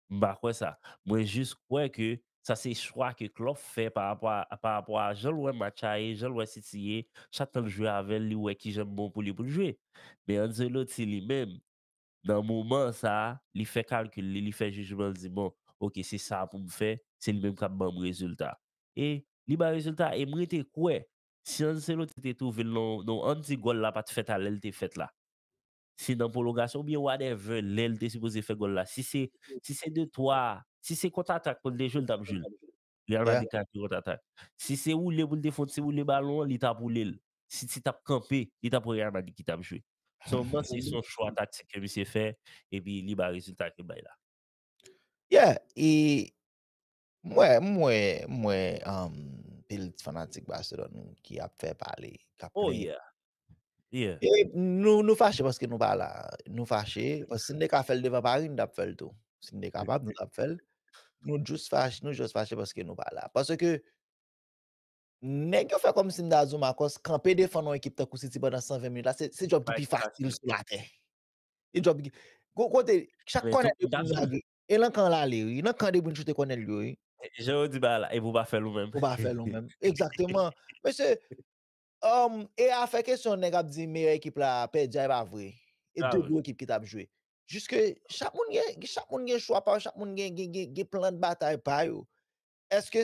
M pa kwè sa. Mwen jis kwè ke sa se chwa ke Klopp fè pa rapò a, pa rapò a jan l wè match a ye, jan l wè City ye, chak tan l jwe avè l, li wè kijan bon pou li pou l jwe. Men Ancelotti li menm, nan moman sa a, li fè kalkil li, li fè jijman, li di, bon, oke, se sa pou m fè, se li menm k ap ban m rezilta. E li bay rezilta, e m rete kwè, si Ancelotti te twouve l nan, nan ann di gòl la pa t fèt a lè l te fèt la, si nan pwolongasyon oubyen whatever, lè l te sipoze fè gòl la, si se, si se de twa, si se kontratak pou l te jwe, l t ap jwe l. Real Madrid ka jwe kontratak. Si se woule pou l te fè yon ti woule balon an, li t ap woule l. City t ap kanpe, li t ap wè Real Madrid ki t ap jwe. So, m panse se yon chwa taktik ke misye fè, epi li ba rezilta ke l bay la. Yeah, e m wè, m wè, m wè, um, pil fanatik Barcelone ki ap fè pale, k ap Oh, plenyen. Yeah. Yeah. E nou, nou fache paske nou pa la. Nou fache, paske si n te ka fè l devan Paris, n t ap fè l tou. Si n te kapab, nou t ap fè l. Nou just fache, nou just fache paske nou pa la. Paske nèg yo fè kòmsi m ta di w, Marcos, kanpe defann yon ekip tankou City pandan san ven minit la, se, se djòb ki pi fasil sou latè. E djòb ki, gwo kote, chak kònè De Bruyne lage. E nan kan l ale, wi. Nan kan De Bruyne choute kònè l yo, wi. Jan yo di ba la, e pou pa fè l ou menm. Pou pa fè l ou menm. Egzakteman. Mesye, um, e afè kesyon nèg ap di meyè ekip la pèdi a, e pa vre. E de gwo ekip ki t ap jwe. Jiske chak moun gen, chak moun gen chwa pa yo, chak moun gen, gen, gen, gen plan de batay pa yo. Èske,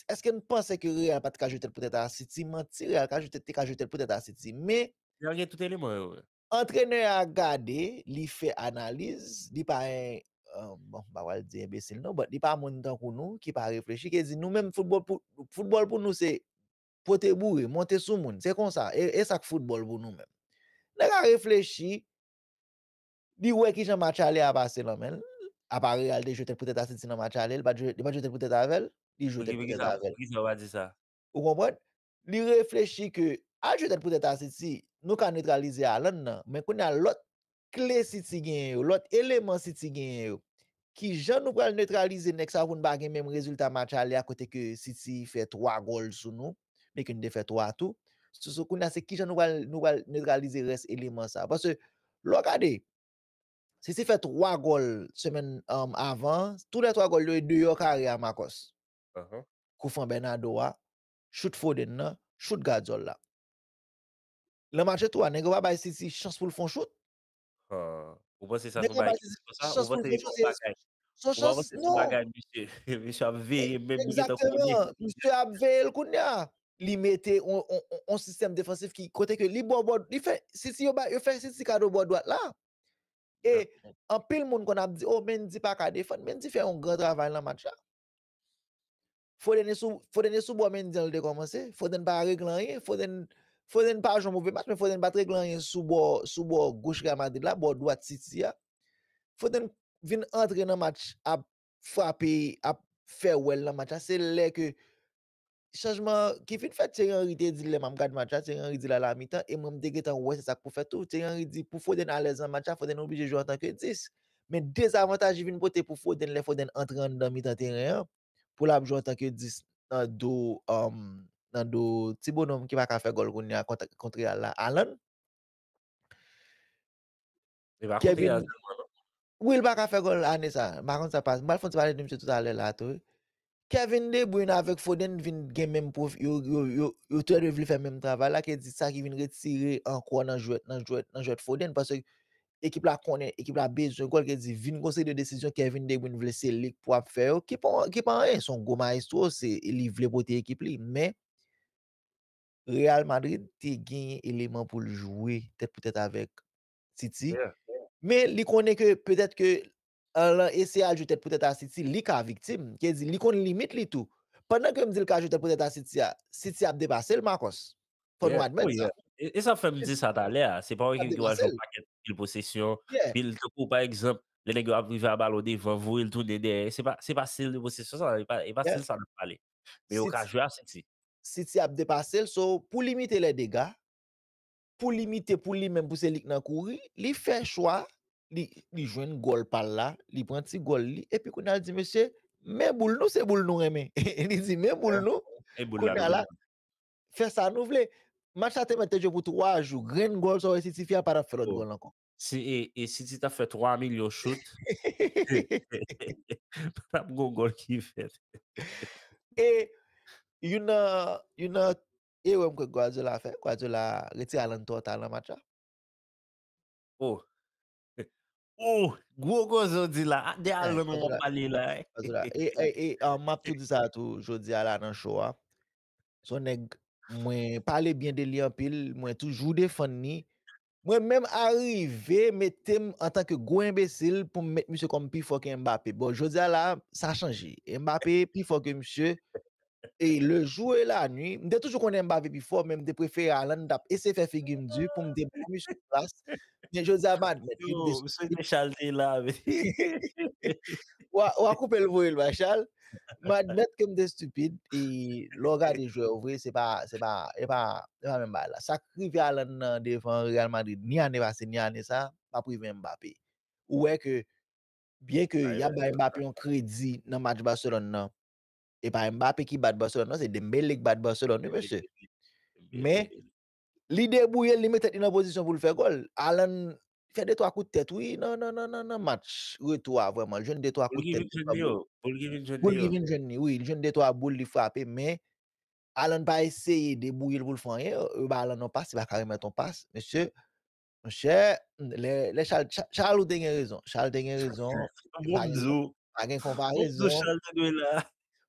èske n panse ke Real pa t ka jwe tèt pou tèt a City? Manti, Real ka jwe tèt, te ka jwe tèt pou tèt a City. Men Real gen tout eleman yo. Antrenè a gade, li fè analiz, li pa en, uh, bon, m pa pral di enbesil non, but li pa moun tankou nou ki pa reflechi, ki di nou menm foutbòl pou, foutbòl pou nou se pote boure, monte sou moun, se konsa, e, e sa k foutbòl pou nou menm. Nèg la reflechi, li wè kijan match ale a pase nan men l, apa Real te jwe tèt pou tèt a City nan match ale, li pa t jwe, li pa t jwe tèt pou tèt avè l, li jwe tèt pou tèt avè l. Poukisa w pa di sa? Ou konprann? Li reflechi ke al jwe tèt pou tèt a City, nou ka netralize Haaland nan, men kounye a lòt kle City genyen yo, lòt eleman City genyen yo, kijan nou pral netralize nèg sa yo pou n pa gen menm rezilta match ale a kote ke City fè twa gòl sou nou, men ke n te fè twa tou. So, so kounye a se kijan nou pral, nou pral netralize rès eleman sa yo. Paske lè w gade, City fè twa gòl semèn, um, avan, tou lè twa gòl yo e deyò kare a Marcos. Kou fran Bernardo a, chout Foden nan, chout Gvardiol la. Nan match retour a, nèg yo pa bay City chans pou l fè yon chout. Ou panse sa se yon bagay ki konsa? Ou panse se yon bagay? Ou pa panse se yon bagay misye, misye ap veye menm li gentan konnen? Egzakteman. Misye ap veye l kounye a. Li mete on, on, on, on sistèm defansif ki kote ke li bò, bò, li fè City yo ba, yo fè City kado bò dwat la. E anpil moun konn ap di, oh, Mendy pa ka defann. Mendy fè yon gran travay nan match la. Foden e sou, Foden e sou bò Mendy an l te kòmanse. Foden pa regle anyen. Foden Foden pa jwe yon move match, men Foden pa t regle anyen sou bò, sou bò goch Real Madrid la, bò dwat City a. Foden vin antre nan match, ap frape, ap fè wèl nan match la. Se lè ke chanjman ki fin fèt, Thierry Henry te di lè m ap gad match la, Thierry Henry di l alamitan, e mwen m te gentan wè se sa k pou fèt tou. Thierry Henry di pou Foden alèz nan match la, Foden oblije jwe antanke dis. Men dezavantaj li vin pote pou Foden lè Foden antre anndan mitan teren an, pou l ap jwe antanke dis nan do, um, nan do ti bonòm ki pa ka fè gòl kounye a kont, kont Real la, Haaland. Li pa kont Real sèlman, non? Wi, li pa ka fè gòl ane sa. M pa konn sa pa. M pral fè yon ti pale de misye toutalè la tou, wi. Kevin De Bruyne avèk Foden vin gen menm pwof, yo, yo, yo, yo tou lè de vle fè menm travay la, ki di sa ki vin retire ankò nan jwèt, nan jwèt, nan jwèt Foden, paske ekip la konnen, ekip la bezwen gòl, ki di vin gon seri de desizyon Kevin De Bruyne vle se li k pou ap fè yo, ki pa, ki pa anyen, se yon gwo mayestwo, se, li vle pote ekip li, men Real Madrid te genyen eleman pou l jwe tèt pou tèt avèk City. Men li konnen ke petèt ke an lan eseye al jwe tèt pou tèt a City, li ka viktim. Ki di li konn limit li tou. Pandan ke m di l ka jwe tèt pou tèt a City a, City ap depase l, Marcos. Fò nou admèt sa. E, e sa fè m di sa talè a. Se pa yon ekip ki pral jwe yon pakèt pil posesyon, pil tankou pa egzanp, lè nèg yo ap rive a balon devan, voye l tounen dèyè. Se pa, se pa stil de posesyon sa, e pa, e pa stil sa n ap pale. Men yo ka jwe a City. City ap depase l, so pou limite lè dega, pou limite pou li menm, pou se li k nan kouri, li fè chwa, li, li jwenn gòl pa l la, li pran ti gòl li, epi kounye a l di, mesye, men boul nou, se boul nou renmen. Li di, men boul nou, kounye a la, fè sa nou vle. Match la te mèt te jwe pou twa jou, grenn gòl sa w wè City fè a pa t ap fè lòt gòl ankò. Si, e, e City ta fè twa milyon chout, pa t ap gon gòl ki fèt. E youn nan, youn nan erè m kwè Guardiola fè, Guardiola retire Haaland twò ta nan match la. Oh. Oh, gwo koze w di la. De Haaland w ap pale la. E, e, e m ap tou di sa tou jodi a la nan show a. Se yon nèg mwen pale byen de li anpil, mwen toujou defann li. Mwen menm arive mete m antanke gwo enbesil pou m met misye kòm pi fò ke Mbappé. Bon, jodi a la, sa chanje. Mbappé pi fò ke misye. E le jour et la nuit, m te toujou konnen Mbappé pi fò, men m te prefere Haaland, m t ap eseye fè figi m di pou m te ba misye plas. Men jodi a m admèt. Yo, m swete Charles te la. Wa, wa koupe l voye l ba Charles. M admèt ke m te stupid, e lè w gade jwè yo vre, se pa, se pa, e pa, e pa menm bagay la. Sa k rive Haaland nan devan Real Madrid, ni ane pase, ni ane sa, p ap rive Mbappé. Ou wè ke, byen ke y ap bay Mbappé yon kredi nan match Barcelone nan, e pa Mbappé ki bat Barcelone, non, se Dembélé k bat Barcelone, wi, mesye. Men, li debouye l, li met tèt li nan pozisyon pou l fè gòl. Haaland fè de twa kout tèt, wi, nan, nan, nan, nan, nan match retou a, vrèman. L jwenn de twa kout tèt. Boul ki vin jwenn li, wi, jwenn li, wi. L jwenn de twa boul, li frape, men Haaland pa eseye debouye l pou l fè anyen. Yo ba Haaland yon pas, li pa ka remèt yon pas. Mesye, monchè, lè, lè Charles, Charles ou te gen rezon. Charles te gen rezon. Pa gen konparezon.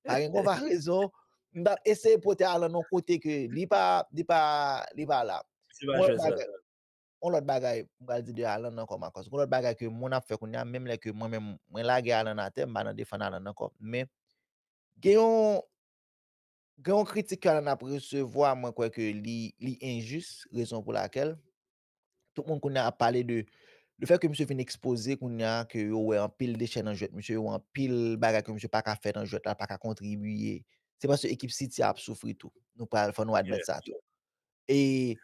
Pa gen konparezon. M t ap eseye pote Haaland yon kote ke li pa, li pa, li pa la. Yon lòt bagay m pral di de Haaland ankò, Marcos. Yon lòt bagay ke moun ap fè kounye a, menm lè ke mwen menm, mwen lage Haaland atè, m pa nan defann Haaland ankò. Men, gen yon, gen yon kritik ke Haaland ap resevwa, mwen kwè ke li, li enjis, rezon pou lakèl tout moun kounye a ap pale de, le fè ke misye vin ekspoze kounye a, ke yo wè anpil dechè nan jwèt misye, yo wè anpil bagay ke misye pa ka fè nan jwèt la, pa ka kontribiye. Se paske ekip City a ap soufri tou. Nou pral, fò nou admèt sa tou. E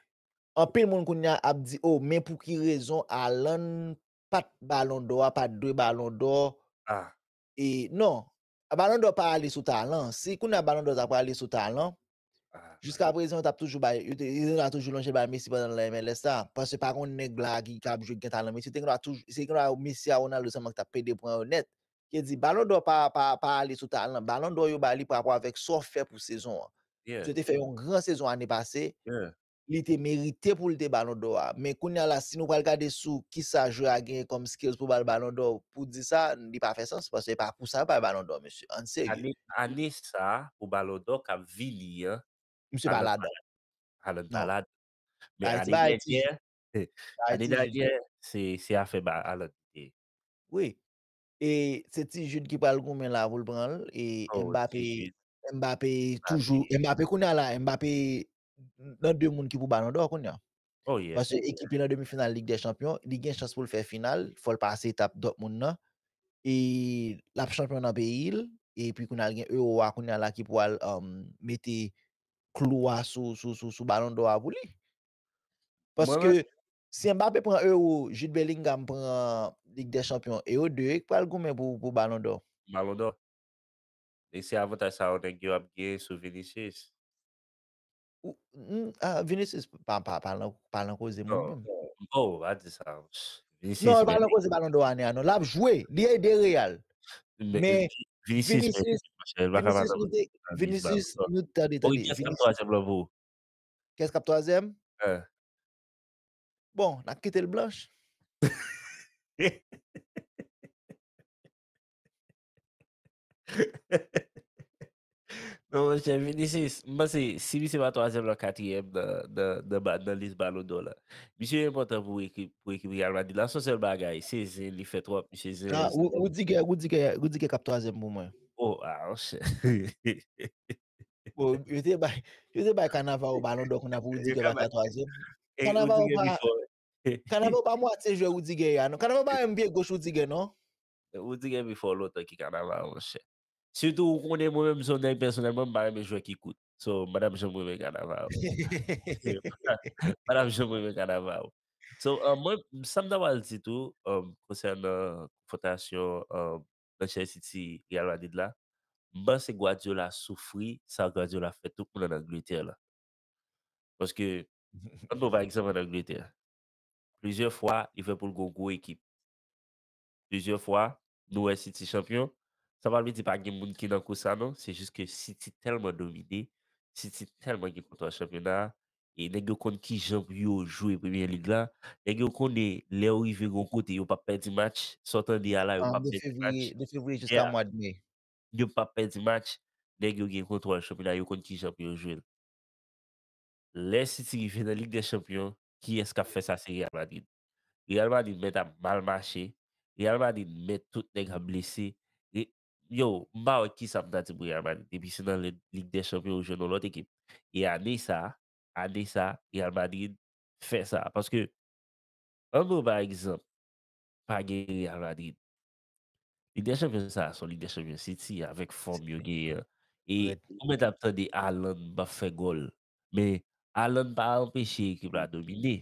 anpil moun kounye a ap di, oh, men pou ki rezon Haaland pa t Balon dò a, pa t dwe Balon dò? E non, Balon dò pa ale sou talan. Si kounye a Balon dò ta prale sou talan, jiska prezan, yo t ap toujou bay, yo te, yo ta toujou lonje bay Messi pandan nan M L S la. Paske pa gen yon nèg la ki, k ap jwe ki gen talan Messi. Yo te gen dwa toujou, se gen dwa Messi a Ronaldo sèlman ki t ap pede pran yo nèt. Ki di, Balon dò pa, pa, pa ale sou talan. Balon dò yo ba li parapò avèk sa w fè pou sezon an. Yo te fè yon gran sezon ane pase. Li te merite pou l te Balon dò a. Men kounye a la, si nou pral gade sou kisa jwè a genyen kòm skills pou ba l Balon dò, pou di sa, li pa fè sans, paske e pa pou sa yo ba l Balon dò, mesye. Ann serye. Ane, ane sa, pou Balon dò k ap vini an, misye pa ladan. Haaland pa ladan. Men ane dènyè, ane dènyè, se, se afè ba Haaland te. Wi. E se Ti Jude ki pral goumen la pou l pran l. E Mbappé, Mbappé toujou, Mbappé kounye a la, Mbappé nan de moun ki pou Balon dò kounye a. Oh yeah. Paske ekip li nan demi final Lig dè Chanpyon, li gen chans pou l fè final, fò l pase etap Dortmund nan. E l ap chanpyon nan peyi l, epi kounye a l gen Euro a kounye a la ki pou al um, mete klou a sou, sou, sou, sou Balon dò a pou li. Paske si Mbappé pran Euro, Jude Bellingham pran Lig dè Chanpyon, e yo de ki pral goumen pou, pou Balon dò. Balon dò. E se avantaj sa yo nèg yo ap gen sou Vinicius. Ou- mm, ah, Vinicius pa pa pa nan pa nan koze mwen Non, menm. Oh, pa di sa. Non, pa nan koze Balon dò ane a non. L ap jwe, li ede Real. Men Vinicius, Vinicius, Vinicius, Vinicius nou te Vinicius nou tande tande. Kèsk ap twazyèm lan pou ou? Kèsk ap twazyèm? Eh. Bon, n ap kite l blanch. Non, monchè, Vinicius, m panse si misye pa twazyèm lan, katriyèm nan, nan, nan, ba- nan lis Balon dò la. Misye enpòtan pou ekip, pou ekip Real Madrid la. Se yon sèl bagay, se zen, li fè twòp, misye zen. Ah, Ru- Rudiger, Rudiger, Rudiger k ap twazyèm pou mwen. Oh, ah, monchè. Bon, yo te bay, yo te bay Cannavaro Balon dò kounye a pou Rudiger pa ka twazyèm. E Cannavaro Rudiger pa, pi fò. Cannavaro pa mwatye jwè Rudiger a non. Cannavaro pa menm pye goch Rudiger non. Rudiger pi fò lontan ki Cannavaro, monchè. Sitou ou konnen mwen menm se yon nèg pèsonèlman m pa renmen jwè ki kout. So, m pa t ap janm renmen Cannavaro. M pa t ap janm renmen Cannavaro. So, uh, mwen, sa m ta pral di tou, um, konsènan konfwontasyon um, Manchester City Real Madrid la, m panse Guardiola soufri sa Guardiola fè tout moun ann Angletè la. Paske, ann pran pa egzanp ann Angletè. Plizyè fwa, li fè pou l gon gwo ekip. Plizyè fwa, nou wè City chanpyon. Sa pa vle di pa gen moun ki nan kous sa non. Se jis ke City tèlman domine, City tèlman gen kontwòl chanpyona a. E nèg yo konn kijan pou yo jwe Premye Lig la. Nèg yo konnen lè yo rive yon kote, yo p ap pèdi match. Sa w tande a la, yo p ap pèdi match. De fevriye jiska mwa de me. Yo p ap pèdi match. Nèg yo gen kontwòl chanpyona, yo konn kijan pou yo jwe l. Lè City rive nan Lig dè Chanpyon, kiyès k ap fè sa? Se Real Madrid. Real Madrid mèt ap mal mache. Real Madrid mèt tout nèg ap blese. Yo, m pa wè kisa m ta di pou Real Madrid. Depi se nan Lig dè Chanpyon ou jwenn yon lòt ekip. E ane sa, ane sa, Real Madrid fè sa. Paske, ann pran pa egzanp, pa gen Real Madrid. Lig dè Chanpyon sa, se yon Lig dè Chanpyon City avèk fòm yo genyen an. E ou mèt ap tande Haaland p ap fè gòl. Men Haaland pa anpeche ekip la domine.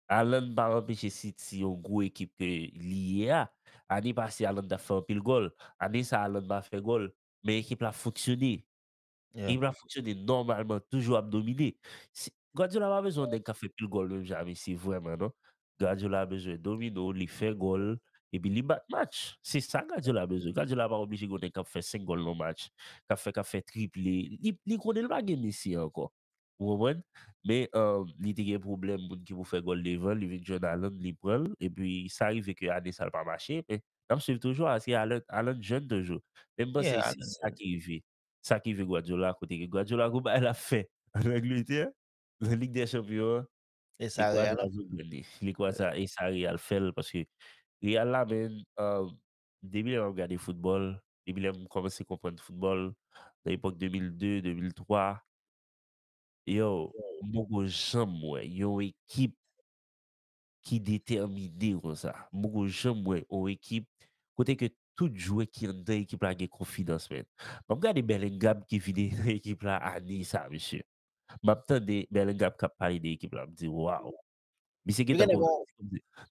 Haaland pa anpeche City, yon gwo ekip ke li ye a. Ane pase, Haaland t ap fè anpil gòl. Ane sa, Haaland pa fè gòl. Men ekip la fonksyone. Ekip la fonksyone nòmalman, toujou ap domine. Guardiola pa bezwen yon nèg k ap fè pil gòl menm jan a Messi vrèman non. Guardiola bezwen domine w, li fè gòl, epi li bat match. Se sa Guardiola bezwen. Guardiola pa oblije gen yon nèg k ap fè senk gòl nan match, k ap fè, k ap fè triple. Li, li konnen l pa gen Messi ankò. Ou konprann? Men um, li te gen pwoblèm moun ki pou fè gòl devan, li vin jwenn Haaland, li pran l, epi sa rive ke ane sa l pa mache, men n ap swiv toujou, se Haaland, Haaland jèn toujou. Men m panse se sa ki rive. Sa ki rive Guardiola, kote ke Guardiola gon bagay l ap fè ann Angletè, nan Lig dè Chanpyon an, e sa Real ap jwenn li. Li kwè sa, e sa Real fè l, paske Real la, men, um, depi lè m ap gade foutbòl, depi lè m kòmanse konprann foutbòl, nan epòk de mil de, de mil twa, yo, m poko janm wè yon ekip ki detèmine konsa. M poko janm wè yon ekip kote ke tout jwè ki anndan ekip la gen konfidans, men. M ap gade Bellingham ki vini nan ekip la ane sa, mesye. M ap tande Bellingham k ap pale de ekip la, m di, waw. Misye gen tan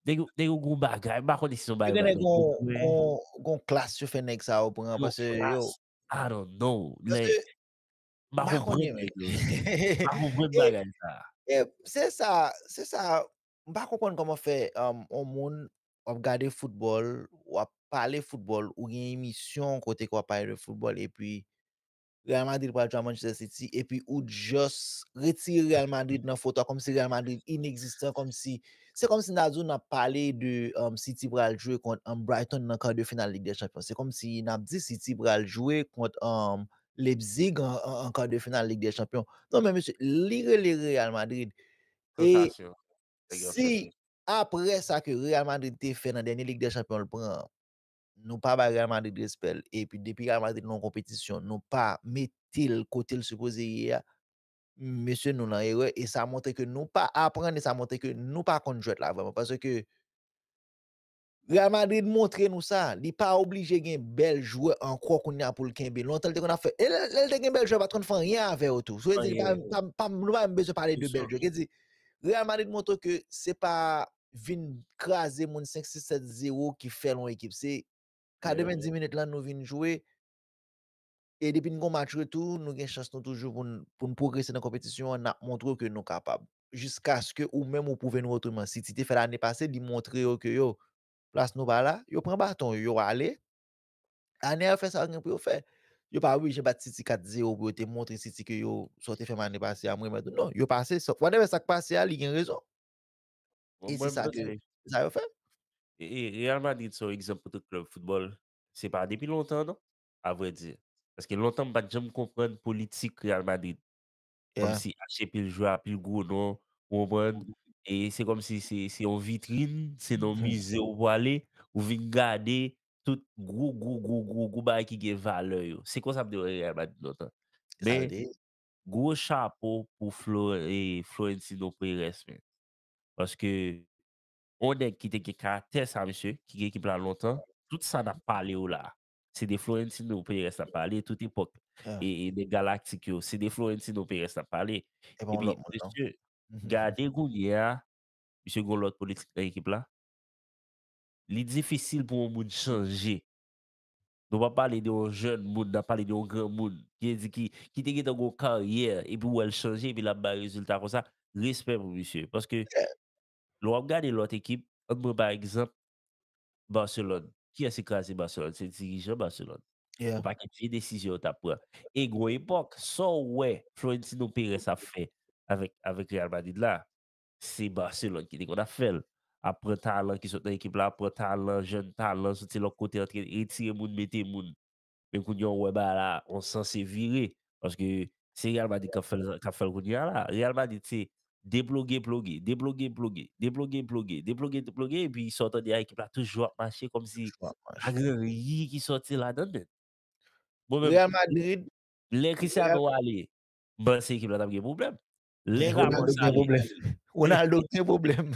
nèg yo gon bagay, m pa konnen si se yon bagay. Nèg yo gon klas yo fè nèg sa yo pran, paske yo. I don't know. Like, m pa konprann nèg yo. M pa konprann bagay sa. Se sa, se sa, m pa konprann kòman fè um, yon moun w ap gade foutbòl, w ap pale foutbòl, ou gen emisyon kote ke w ap pale de foutbòl, epi Real Madrid pral jwe a Manchester City, epi ou just retire Real Madrid nan foto a, kòmsi Real Madrid inegzistan, kòmsi, se kòmsi n a di w n ap pale de um, City pral jwe kont um, Brighton nan kar de final Lig dè Chanpyon. Se kòmsi n ap di City pral jwe kont um, Leipzig an, an, an kar de final Lig dè Chanpyon. Non, men mesye, li rele Real Madrid. E si apre sa ke Real Madrid te fè nan dènye Lig dè Chanpyon l pran, nou pa bay Real Madrid respè l, epi depi Real Madrid nan yon konpetisyon, nou pa mete l kote l sipoze ye a, mesye, nou nan erè, e sa montre ke nou pa aprann, e sa montre ke nou pa konn jwèt la vrèman. Paske Real Madrid montre nou sa, li pa oblije gen bèl jwè ankò kounye a pou l kenbe. Lontan, l te konn ap fè, e lè, lè l te gen bèl jwè, pa t konn fè anyen avè yo tou. So, vle di, li pa, pa, pa, nou pa menm bezwen pale de bèl jwè. Vle di, Real Madrid montre ke se pa vin kraze moun senk, sis, sèt zewo ki fè l yon ekip. Se katrevenndis minit lan nou vin jwe. E depi n gon match retou, nou gen chans nou toujou pou n, pou n pwogrese nan konpetisyon an, n ap montre w ke nou kapab. Jiskaske ou menm ou pwouve nou otreman. City te fè l ane pase, li montre yo ke yo, plas nou pa la, yo pran baton, yo ale. Ane a, yo fè sa yo gen pou yo fè. Yo pa oblije bat City kat zewo pou yo te montre City ke yo, sa w te fè m ane pase a, m remèt ou. Non, yo pase, sa, whatever sa k pase a, li gen rezon. E se sa ke, se sa yo fè. E, e Real Madrid se yon egzanp pou tout klèb foutbòl. Se pa depi lontan, non, avrèdi. Paske lontan, m pa t janm konprann politik Real Madrid. Kòmsi achte pil jwè, pil gwo non, ou konprann? E se kòmsi se, se yon vitrin, se nan mize ou pwale, ou vin gade tout gwo, gwo, gwo, gwo, gwo bagay ki gen valè yo. Se konsa m te wè Real Madrid lontan. Men, gwo chapo pou Flo-, e Florentino Perez, men. Paske yon nèg ki te gen karaktè sa, mesye, ki gen ekip la lontan, tout sa n ap pale yo la, se de Florentino Perez n ap pale, tout epòk, e, e nèg Galaktik yo, se de Florentino Perez n ap pale. Epi, mesye, gade kounye a, misye gon lòt politik nan ekip la. Li difisil pou yon moun chanje. Nou pa pale de yon jèn moun, n ap pale de yon granmoun. Ki vle di ki, ki te gentan gon karyè, epi w wè l chanje, epi l ap bay rezilta konsa. Respè pou misye. Paske lè w ap gade lòt ekip, ann pran pa egzanp Barcelone. Kiyès ki kraze Barcelone? Se dirijan Barcelone. Yon pakèt vye desizyon yo t ap pran. E gon epòk, sa w wè Florentino Perez ap fè avèk, avèk Real Madrid la, se Barcelone ki te konn ap fè l. Ap pran talan ki sot nan ekip la, ap pran talan, jèn talan, soti lòt kote, antre, retire moun, mete moun. Men kounye a, w wè bagay la, on sanse vire. Paske se Real Madrid k ap fè l, k ap fè l kounye a la. Real Madrid se deploge, ploge, deploge, ploge, deploge, ploge, deploge, ploge, epi sa w tande a, ekip la toujou ap mache kòmsi pa gen anyen ki sòti ladan l, men. Mwen menm, Real Madrid, lè Cristiano ale, m panse ekip la t ap gen pwoblèm. Lè Ramos ale, Ronaldo gen pwoblèm.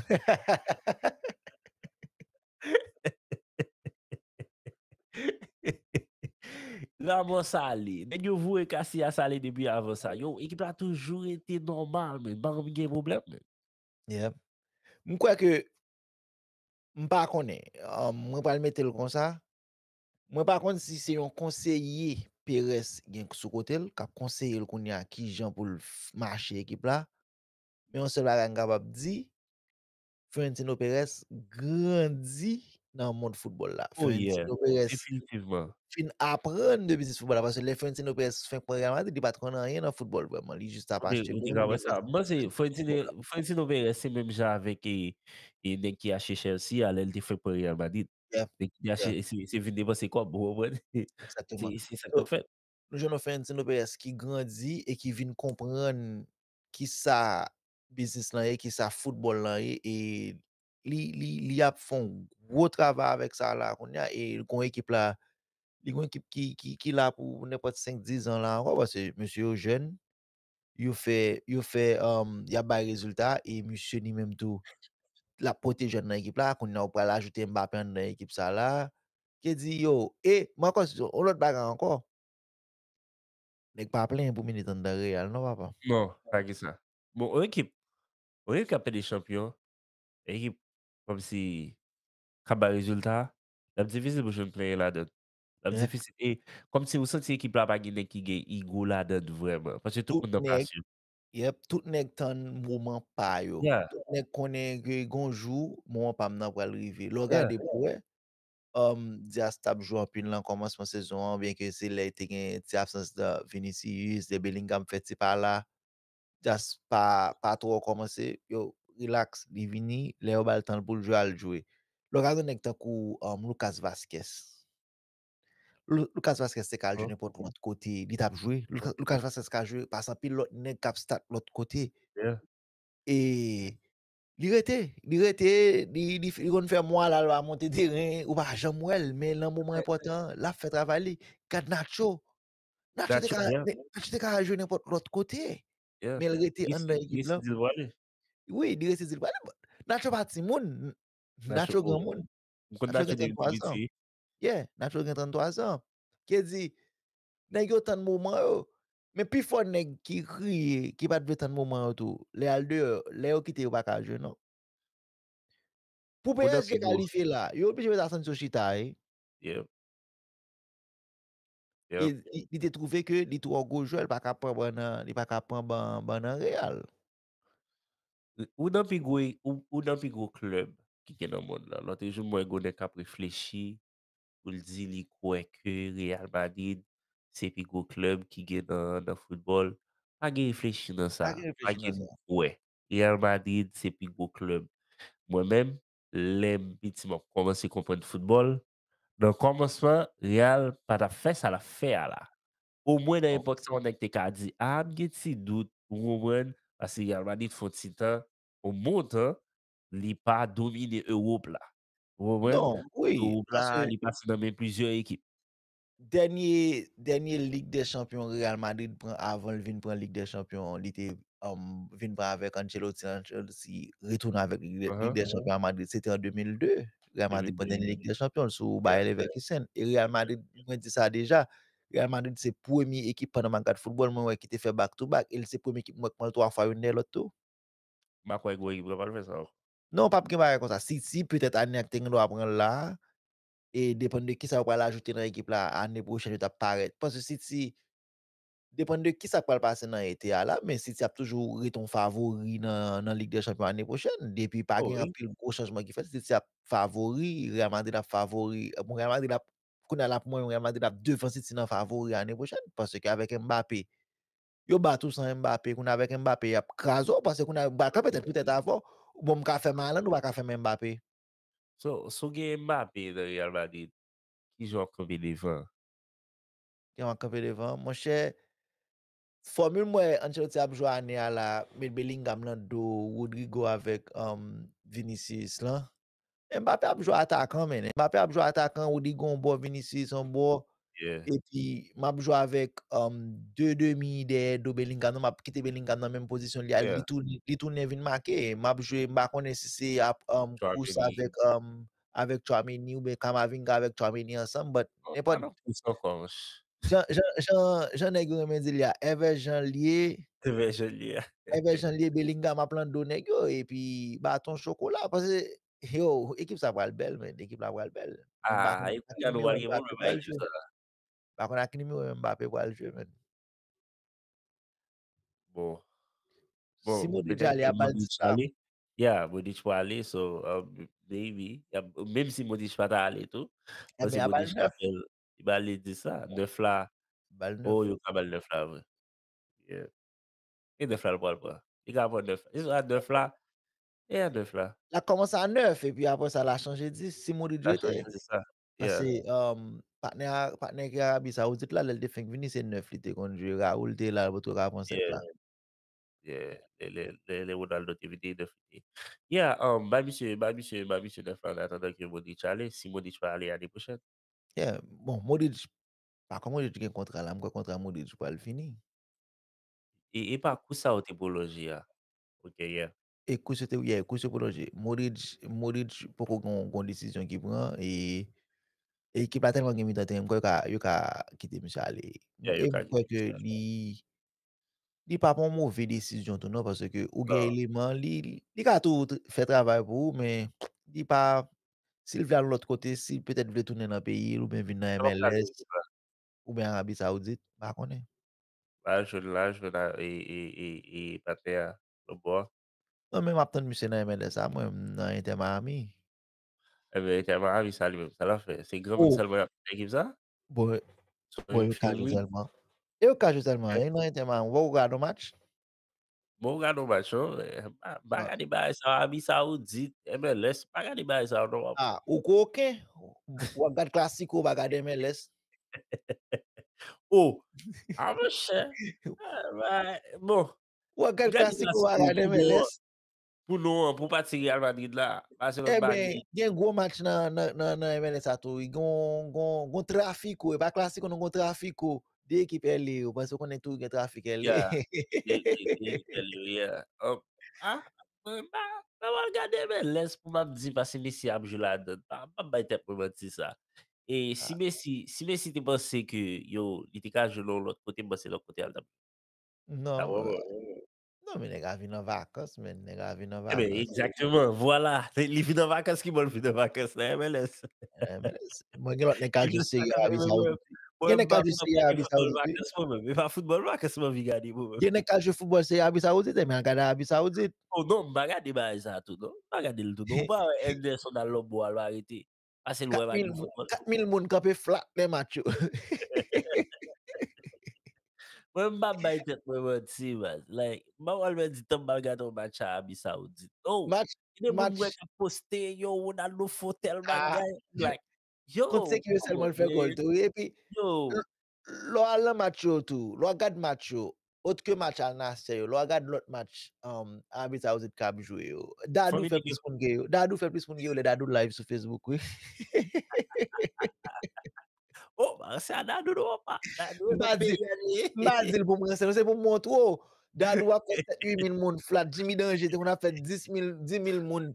Ramos ale. Nèg yo voye Casillas ale depi avan sa. Yo, ekip la toujou rete nòmal, men. Pa janm gen pwoblèm, men. Yeah. M kwè ke m pa konnen. Um, mwen pral mete l konsa. Mwen pa konn si se yon konseye Perez gen sou kote l, k ap konseye l kounye a kijan pou l f-, mache ekip la. Men yon sèl bagay m kapab di, Florentino Perez grandi nan mond foutbòl la. Oh, yeah. Florentino Perez fin aprann de biznis foutbòl la, paske lè Florentino Perez fenk pran Real Madrid, li pa t konn anyen nan foutbòl vrèman. Li jis t ap achte moun, li te ka wè sa. Mwen, se Florentino, Florentino Perez, se menm jan avèk, e, e nèg ki achte Chelsea a, lè l te fenk pran Real Madrid. Yeah. Nèg ki achte, se, se vin depanse kòb, ou konprann? Exactement. Se, se sa k ap fèt. Nou jwenn yon Florentino Perez ki grandi e ki vin konprann kisa biznis lan ye, kisa foutbòl lan ye, e li, li, li ap fè yon gwo travay avèk sa la kounye a, e li gon ekip la, li gon ekip ki, ki, ki la pou nenpòt senk, diz an la ankò, paske mesye yo jèn, yo fè, yo fè, um, y ap bay rezilta, e misye li menm tou, l ap pote jèn nan ekip la, kounye a ou pral ajoute Mbappé anndan ekip sa la, ki di yo, e, Marcos, yon lòt bagay ankò, nèg pa plenyen pou minit anndan Real, non, papa. Non, pa gen sa. Bon, yon ekip, yon ekip k ap pèdi chanpyon, ekip kòmsi k ap bay rezilta, l ap difisil pou jwenn plenyen ladan l. L ap difisil. E kòmsi ou santi ekip la pa gen nèg ki gen ego ladan l vrèman. Paske tout moun nan pasyon. Yep, tout nèg tann moman pa yo. Yeah. Tout nèg konnen ke gon jou, moman pa m nan pral rive. Lè w gade pou wè, um, Diaz t ap jwe anpil nan kòmansman sezon an, byenke se lè te gen ti absans de Vinicius, de Bellingham fè ti pa la. Diaz pa, pa twò kòmanse, yo, relax, li vini, lè yo ba l tan l pou l jwe, al jwe. Lè w gade yon nèg tankou, um, Lucas Vazquez. Lu-, Lucas Vazquez te ka al jwe nenpòt lòt kote, li t ap jwe. Lucas, Lucas Vazquez ka jwe, pase anpil lòt nèg k ap stat lòt kote. Yeah. E li rete, li rete, li, li, li konn fè mwa la, l pa monte teren, ou pa janm wè l, men nan moman enpòtan, l ap fè travay li. Gad Nacho. Nacho te ka, Nacho te ka al jwe nenpòt lòt kote. Yeah. Men l rete anndan ekip la. Wi, li rete di l prale. Nacho pa timoun. Nacho granmoun. Nacho gen tranntwa zan. Yeah, Nacho gen tranntwa zan. Ki di, nèg yo tann moman yo. Men pi fò nèg ki kriye, ki pa t vle tann moman yo tou, lè y al deyò, lè yo kite yo pa ka jwe non. Pou P S G kalifye la, yo oblije met Asensio chita, wi. Li te twouve ke li twò gwo jwè, li pa ka pran ban nan, li pa ka pran ban, ban nan Real. Ou nan pi gwo, ou, ou nan pi gwo klèb ki gen nan mond lan. Lòt jou m wè gon nèg k ap reflechi pou l di li kwè ke Real Madrid se pi gwo klèb ki gen nan, nan foutbòl. Pa gen reflechi nan sa. Pa gen kwè. Real Madrid se pi gwo klèb. Mwen menm, lè m piti m ap kòmanse konprann foutbòl, nan kòmansman, Real pa t ap fè sa l ap fè a la. Omwen nan epòk sa, yon nèg te ka di, a, m gen ti dout, ou konprann, paske Real Madrid fè yon ti tan, yon bon tan, li pa domine Ewòp la. Ou konprann? Ewòp la, li pase nan men plizyè ekip. Dènye, dènye Lig dè Chanpyon Real Madrid pran avan l vin pran Lig dè Chanpyon, li te um, vin pran avèk Ancelotti, Ancelotti retounen avèk Lig dè Chanpyon a Madrid. Se te an de mil de. Real Madrid pran dènye Lig dè Chanpyon sou Bayer Leverkusen. E Real Madrid, mwen di sa deja, Real Madrid se premye ekip pandan m ap gad foutbòl, mwen wè ki te fè back to back. E se premye ekip mwen k pran l twa fwa youn dèyè lòt tou. M pa kwè gwo ekip la pral fè sa ankò. Non, p ap gen bagay konsa. City, petèt ane a ki te gen dwa pran l la, e depann de kisa yo pral ajoute nan ekip la, ane pwochèn yo t ap parèt. Paske City, depann de kisa k pral pase nan ete a la, men City ap toujou rete yon favori nan, nan Lig dè Chanpyon ane pwochèn, depi pa gen anpil gwo chanjman ki fèt, City ap favori, Real Madrid ap favori, bon, Real Madrid ap, kounye a la pou mwen, Real Madrid ap devan City nan favori ane pwochèn, paske avèk Mbappé, yo bat ou san Mbappé, kounye a avèk Mbappé, y ap kraze w, paske kounye a, m pral kanpe tèt pou tèt avè w, bon, m ka fè Haaland, ou pa ka fè m Mbappé. So, si w gen Mbappé nan Real Madrid, kijan w ap kanpe devan? Kijan w ap kanpe devan? Monchè, fòmil m wè Ancelotti ap jwe ane a la, met Bellingham nan do Rodrygo avèk um, Vinicius lan. Mbappé ap jwe atakan, men. Mbappé ap jwe atakan, Rodrygo yon bò, Vinicius yon bò. Epi, m ap jwe avèk um, de demi dèyè do Bellingham. Non, m ap kite Bellingham nan menm pozisyon li a. Li tounen, li tounen vin make. M ap jwe, m pa konnen si se ap um, kous avèk um, avèk Tchouaméni oubyen Camavinga avèk Tchouaméni ansanm, but nenpòt. Jan, jan, jan, jan nèg yo renmen di l ya, èvè jan l ye, èvè jan l ye, Bellingham ap lan do nèg yo, epi baton chokola, paske, yo, ekip sa pral bèl, men, ekip la pral bèl. Ah, ekip la nou pral gen pwoblèm ak ekip sa. Pa konn ak ki nimewo Mbappé pral jwe, men. Bon. Bon, si Modric ale, a bal dis la. Yeah, Modric pral ale, so, um, maybe. Menm si Modric pa ta ale tou. Paske Modric ka fè l, li ba li dis la. Nèf la. Oh, yo ka ba l nèf la, vre. Yeah. E nèf la, l pral pran. Li ka pran nèf. E a nèf la. E a nèf la. La kòmanse a nèf, epi apre sa, la chanje dis, si Modric rete. Paske, um, patnè, patnè ki Arabi Saoudit la, lè l te fenk vini, se nèf li te konn jwe. Raul te la, l potko ka pran sèt la. Yeah, lè, lè, lè, lè Ronaldo te vini, nèf li te. Yeah, um, bay misye, bay misye, bay misye nèf la, an atandan ke Modric ale, si Modric pa ale ane pwochèn. Yeah, bon, Modric, pa kòman Modric gen kontra la, m kwè kontra Modric pral fini. E, e pa kou sa yo te pwolonje a. Ok, yeah. E kou sa yo te, yeah, kou sa yo pwolonje. Modric, Modric poko gon, gon desizyon ki pran, e, e ekip la tèlman gen mitan teren, m kwè yo ka, yo ka kite misye ale. Yeah, yo ka kite misye ale. E m kwè ke li, li pa pran move desizyon tou non, paske ou gen eleman, li, li ka tou fè travay pou ou, men li pa, si l vle al yon lòt kote, si l petèt vle tounen nan peyi l oubyen vin nan M L S oubyen Arabi Saoudit, m pa konnen. Ba jwenn la, jwenn a, e, e, e, e patnè a, lòt bò a. Non, men m ap tann misye nan M L S a, mwen, m nan Inter Miami. Ebyen, Inter Miami, sa li menm, sa l ap fè? Se granmoun sèlman y ap nan ekip sa? Bon, bon, yo ka jwe sèlman. E yo ka jwe sèlman, e nan Inter Miami, ou poko gade yon match? Bon, ou gade yon match, non? M pa gade bagay sa, Arabi Saoudit, M L S, m pa gade bagay sa, non. Ah, ou koken? W ap gade Clasico, w pa gade M L S? Oh! Ah, monchè! Bon. Ou ap gade Clasico, w pa gade M L S? Pou non an, pou pati Real Madrid la. Ebyen, gen gwo match nan, nan, nan, nan M L S a tou, wi. Gon, gon, gon trafiko, e pa Clasico, non, gon trafiko. de ekip L A yo, paske w konnen tou gen trafik L A. Yeah. De, de, de ekip L A yo, yeah. Um, ah, mwen pa, pa mal gade M L S pou m ap di paske Messi ap jwe ladan. Pa, pa bay tèt mwen manti sa. E si Messi, si Messi te panse ke yo, li te ka jwe nan lòt kote, m panse lòt kote al t ap Non. Non, men nèg a vin an vakans, men nèg a vin an vakans. Exactement, voilà. Li vin an vakans, ki bò l vin an vakans nan M L S. Mwen gen lòt nèg ka jwe Seri A Arabi Sawoudit. Gen nèg ka jwe Seri A Arabi Sawoudit. Mwen pa foutbòl vakans mwen vin gade mwen. Gen nèg ka jwe foutbòl Seri A Arabi Sawoudit, men al gade Arabi Sawoudit. Oh non, m pa gade bagay sa tou non. M pa gade l tou non. Ou pa wè Anderson al lòbo al arete. Pase l wè pa gen foutbòl. Kat mil moun kanpe flat nan match yo. Mwen m pa bay tèt mwen manti baz. Like, m pa pral pèdi tan m al gade yon match Arabi Sawoudit. Oh, Match gen moun match mwen k ap poste yo Ronaldo fò tèl ah, bagay. Like, yo, kont se ki yo sèlman l fè gòl tou. Epi yo, lè w al nan match yo tou, lè w gad match yo, ot ke match Al Nassr yo, lè w gad lòt match um, Arabi Sawoudit k ap jwe yo, Dadou Fanmi fè nèg yo. Plis moun ke yo. Dadou fè plis moun ke yo lè Dadou live sou Facebook, wi. Oh, se a Dadou nou pa. Dadou M pa di, m pa di l pou m ranse, se pou m montre w. Dadou ap fè sèt uit mil moun flat. Jimmy Danger te konn ap fè dis mil, dis mil moun.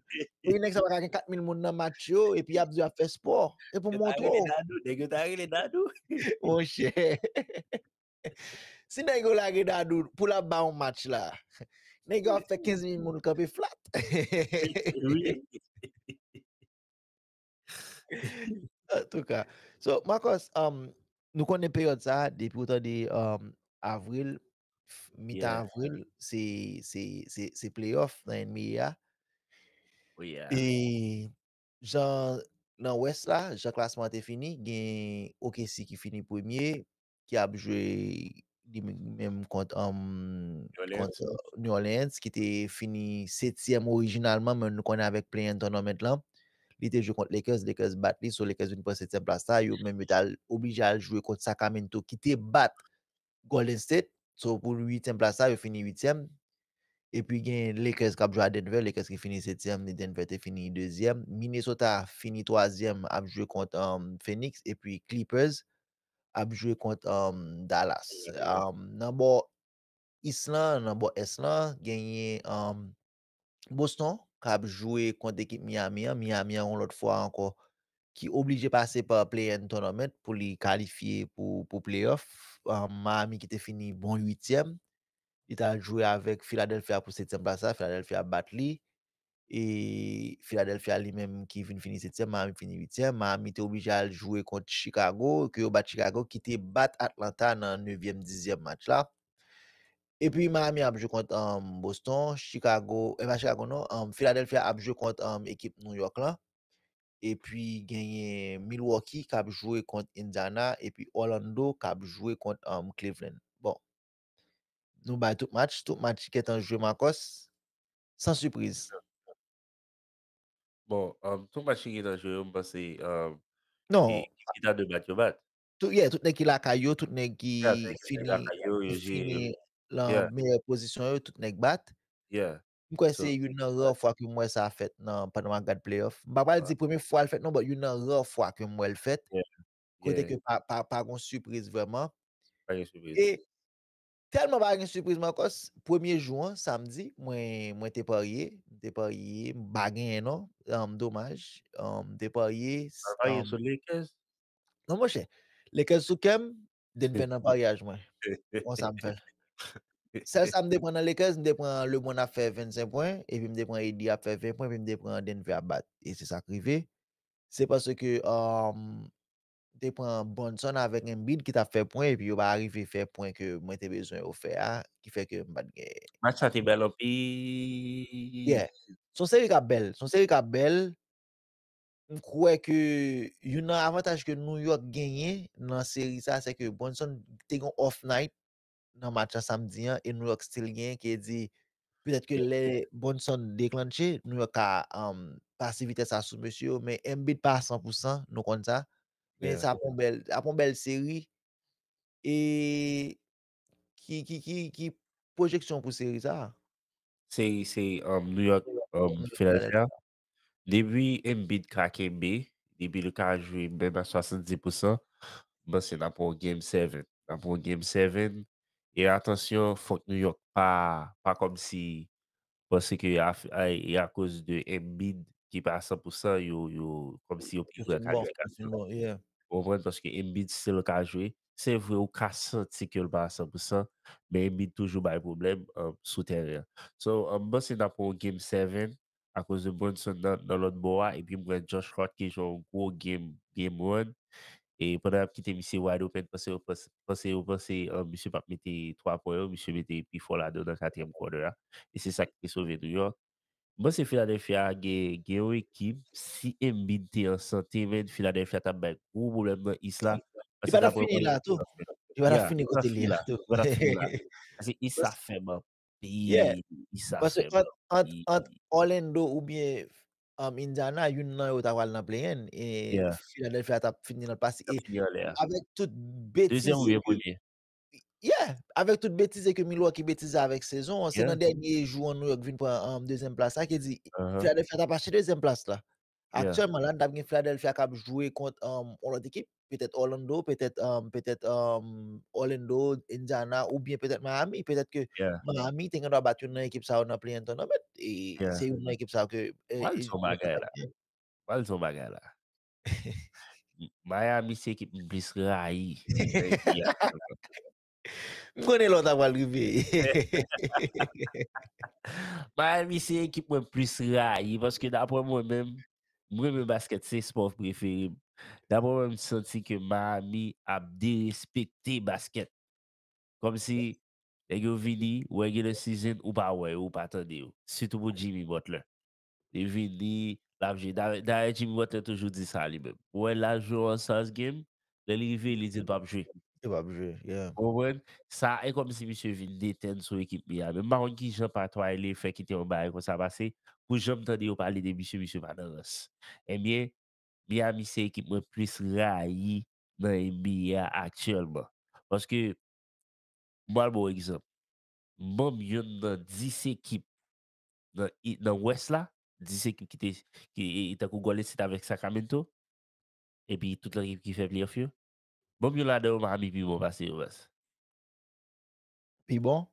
Wi, nèg sa pa ka gen kat mil moun nan match yo, epi y ap di y ap fè spò. Se pou m Yo ta montre rele w. Dadou, nèg yo ta rele Dadou. Monchè. Si nèg yo lage Dadou pou l ap ba yon match la, nèg yo ap fè kenz mil moun kanpe flat. Wi. Antouka. So, Marcos, um, nou konnen peryòd sa, depi w tande um, avril, f- mitan Yeah. Avril, se, se, se, se playoff nan N B A a. Wi, yeah. E jan nan West la, jan klasman an te fini, gen O K C ki fini premye, ki ap jwe li menm kont um, New Orleans. Kont uh, New Orleans, ki te fini setyèm orijinalman, men nou konnen avèk play-in tournament lan, li te jwe kont Lakers, Lakers bat li, so Lakers vin pran setyèm plas la, yo menm yo t al oblije al jwe kont Sacramento ki te bat Golden State, so pou uityèm plas la, yo fini uityèm. Epi gen Lakers k ap jwe a Denver, Lakers ki fini setyèm, e Denver te fini dezyèm. Minnesota fini twazyèm, ap jwe kont um, Phoenix, epi Clippers ap jwe kont um, Dallas. Um, nan bò East lan, nan bò Est lan, genyen um, Boston k ap jwe kont ekip Miami an. Miami an, yon lòt fwa ankò, ki oblije pase pa play-in tournament pou li kalifye pou, pou playoff. Um, Miami ki te fini bon uityèm. Li t al jwe avèk Philadelphia pou setyèm plas la. Philadelphia bat li. E Philadelphia li menm ki vin fini setyèm, Miami fini uityèm. Miami te oblije al jwe kont Chicago, ke yo bat Chicago, ki te bat Atlanta nan nevyèm, dizyèm match la. Epi Miami ap jwe kont um, Boston, Chicago, e pa Chicago non, um, Philadelphia ap jwe kont um, ekip New York lan. Epi genyen Milwaukee k ap jwe kont Indiana, epi Orlando k ap jwe kont um, Cleveland. Bon, nou bay tout match, tout match gentan jwe Marcos, san sipriz. Bon, um, tout match ki gentan jwe yo, m panse um, Non, ki, ki ta dwe bat, yo bat. Tout, yeah, tout nèg ki lakay yo, tout nèg ki Yeah, tout nèg ki fini, lakay yo, yo ki jwe, fini yo, nan yeah, meyè pozisyon yo, tout nèg bat. Yeah. M kwè So, se youn nan ra fwa ke m wè sa fèt nan, pandan m ap gad playoff. M pa pral di premye fwa l fèt non, but youn nan ra fwa ke m wè l fèt. yeah, Kote yeah. Ke pa, pa, pa gon sipriz vrèman. Pa gen sipriz. E tèlman pa gen sipriz Marcos, premye jou an, samdi, mwen, mwen te parye, m te parye, m pa genyen non, um, domaj, um, m te parye, Pa gen um, sou Lakers. Non, monchè, Lakers sou kè m, Denver nan paryaj mwen. Konsa m fè l. Sèl sa m te pran nan Lakers, m te pran LeBron ap fè vennsenk pwen, epi m te pran A D ap fè ven pwen, epi m te pran Denver ap bat. E se sa k rive. Se paske um, m te pran Brunson avèk Embiid ki t ap fè pwen, epi yo pa rive fè pwen ke mwen te bezwen yo fè a, ki fè ke m pa t gen. Match sa te bèl anpil. Yeah. Se yon seri k ap bèl. Se yon seri k ap bèl. M kwè ke youn nan avantaj ke New York genyen nan seri sa, se ke Brunson te gen off night nan match an samdi an, e New York still genyen, ki di, petèt ke lè Brunson deklanche, New York ka um, pase vitès la sou mesye yo, men Embiid pa a san pou san, nou konn sa. Men Yeah. Sa ap yon bèl, ap yon bèl seri. E ki, ki, ki, ki pwojeksyon pou seri sa? Se, se um, New York, um, Philadelphia. Depi Embiid ka kenbe, depi li ka jwe menm a swasanndis pou san, m panse n ap wè yon game seven. N ap pran yon Game seven. E atansyon, fòk New York pa, pa kòmsi panse ke a, a, e akoz de Embiid ki pa a san pou san, yo, yo, kòmsi yo pran kalifikasyon. Ou konprann? Paske Embiid still ka jwe. Se vre, ou ka santi ke l pa a san pou san, men Embiid toujou bay pwoblèm, um, sou teren an. So, um, m panse n ap pran yon Game seven akoz de Brunson nan, nan lòt bò a, epi m wè Josh Hart ki jwe yon gwo game, game one. E pandan y ap kite misye wide open, panse yo panse, panse yo panse, uh, misye p ap mete twa pwen yo, misye mete pi fò ladan nan katriyèm quarter a. E se sa ki te sove New York. M panse Philadelphia gen, gen yon ekip, si Embiid te an sante, men Philadelphia t ap bay gwo pwoblèm nan East la. Li pa t ap fini la tou. Li pa t ap fini kote li la tou. Paske East la fèb anpil. Yeah. Paske ant, ant, ant Orlando oubyen, um, Indiana, youn nan yo ta pral nan play-in, e Philadelphia t ap fini nan l pase. E avèk tout betize, yeah, avèk tout betize ke Milwaukee betize avèk sezon an, se nan dènye jou an New York vin pran, um, dezyèm plas la, ki di Philadelphia t ap achte dezyèm plas la. Aktyèlman la, n ap gen Philadelphia k ap jwe kont, um, yon lòt ekip, petèt Orlando, petèt, um, petèt, um, Orlando, Indiana, oubyen petèt Miami. Petèt ke Miami te gen dwa bat youn nan ekip sa yo nan play-in tournament. E se youn nan ekip sa yo ke, e, pral di yon bagay la. Pral di yon bagay la. Miami se ekip m plis rayi nan N B A. M konnen lè w ta pral rive. Miami se ekip mwen plis rayi, paske dapre mwen menm, m renmen baskèt, se spò prefere m. Dapre mwen, m santi ke Miami ap derespekte baskèt. Kòmsi nèg yo vini, regular season, ou pa wè yo, ou pa tande yo. Sitou pou Jimmy Butler. Li vini, l ap jwe. Dayè, dayè, Jimmy Butler toujou di sa li menm. Ou wè l al jwe All Stars Game, lè li rive, li di l p ap jwe. Li p ap jwe, yeah. Ou konprann? Sa, e kòmsi misye vin detèn sou ekip li a. Men m pa konn kijan patwa li fè kite yon bagay konsa pase. Pou jan m tande yo pale de misye, misye pa nan rans. Ebyen, Miami se ekip mwen plis rayi nan N B A a aktyèlman. Paske, m pral ba w egzanp. Ban m youn nan dis ekip nan, nan West la, dis ekip ki te, ki, e, e, tankou Golden State avèk Sacramento, epi tout lòt ekip ki fè playoff yo. Ban m youn ladan yo, Miami pi bon pase yo, baz. Pi bon?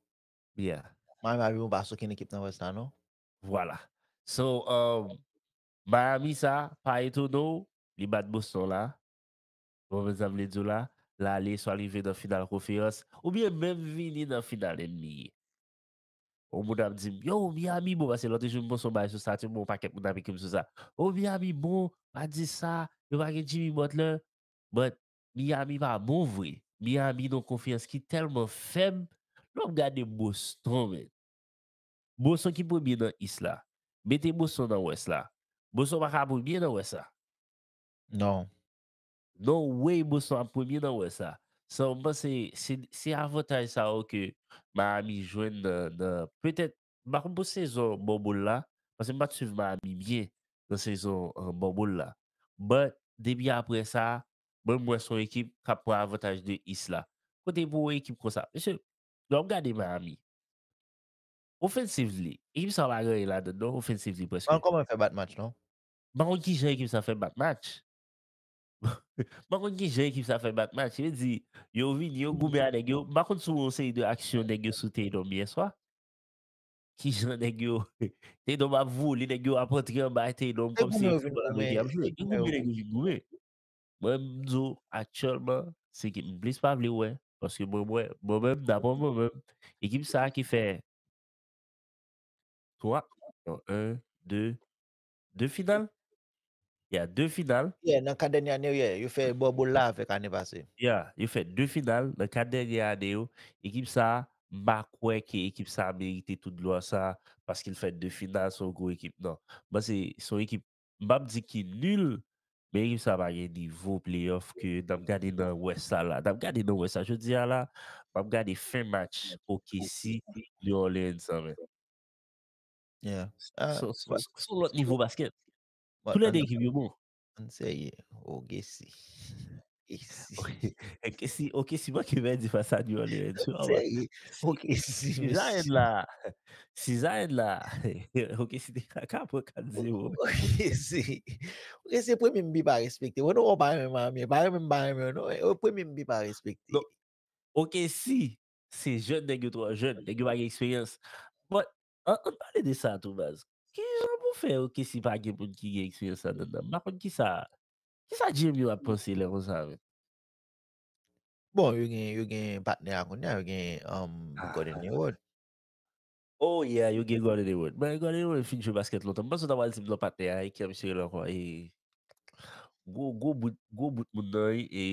Yeah. Miami pa pi bon pase okenn ekip nan West la, non? Vwala. So, um, Miami sa, pa etone w, li bat Boston la. Ou konprann sa m vle di w la? L ale, swa l rive nan final konferans, oubyen menm vini nan final N B A. Yon moun ap di m, yo, Miami bon, paske lòt jou m poste yon bagay sou statut, m wè yon pakèt moun ap ekri m sou sa. Oh, Miami bon, pa di sa, yo pa gen Jimmy Butler. But Miami pa bon vre. Miami nan konferans ki tèlman fèb. Lè w ap gade Boston, men. Boston ki premye nan East la. Mete Boston nan West la. Boston pa ka premye nan West la. Non. No way Boston ap premye nan West la. So, m panse se, se avantaj sa yo ke Miami jwenn nan, nan, petèt, m pa konn pou sezon bubble la, paske m pa t swiv Miami byen nan sezon, uh, bubble la. But, depi apre sa, mwen, m wè se yon ekip k ap pran avantaj de East la. Kote pou yon ekip konsa? Mesye, lè w ap gade Miami, offensively, ekip sa pa gen anyen ladan, non, offensively, prèske. Kòman yo fè bat match, non? M pa konn kijan ekip sa fè bat match. M pa konn kijan ekip sa fè bat match. Yo di, yo vini, yo goumen a nèg yo. M pa konn si w wè yon seri de aksyon nèg yo sou Tatum yè swa. Kijan nèg yo, Tatum ap vole, nèg yo ap antre anba Tatum kòmsi se foutbòl ameriken y ap jwe. Yo goumen, nèg yo vin goumen. Mwen, m di w, aktyèlman, se ekip m plis pa vle wè. Paske mwen, mwen, mwen menm, dapre mwen menm, ekip sa ki fè twa, non, en, de, de final. Yeah, de final. Yeah, nan kat dènye ane yo, yeah, yo fè bubble la avèk ane pase. Yeah, yo fè de final nan kat dènye ane yo. Ekip sa, m pa kwè ke ekip sa merite tout glwa sa, paske l fè de final, se yon gwo ekip, non. Mwen, se, se yon ekip, m p ap di ki nil, men ekip sa pa gen nivo playoff ke n ap gade nan West la la. N ap gade nan West la. Jodi a la, m ap gade fen match O K C New Orleans an, men. Yeah. Ah, se, se, se yon lòt nivo baskèt. Tou lè de ekip yo bon. An serye, O K C. O K C. O K C, O K C manke pèdi fas a New Orleans. An serye, O K C. Si Zion la, si Zion la, O K C te ka, ka pran kat zewo. O K C. O K C premye m pi pa respekte. Wè, nou pa renmen Miami, pa renmen m pa renmen yo, non. E premye m pi pa respekte. Non. OKC, se jèn, nèg yo twò jèn, nèg yo pa gen eksperyans. But, ann, ann pale de sa tou, baz. Kijan pou fè OKC pa gen moun ki gen eksperyans ladan l? M pa konn kisa, kisa GM yo ap panse lè konsa, men. Bon, yo gen, yo gen patnè a kounye a, yo gen um, Gordon Hayward. Oh yeah, yo gen Gordon Hayward. Men Gordon Hayward fin jwe basket lontan. M panse w ta pral di m non patnè a, e ki misye rele ankò, e gwo, gwo bout, gwo bout moun nan, e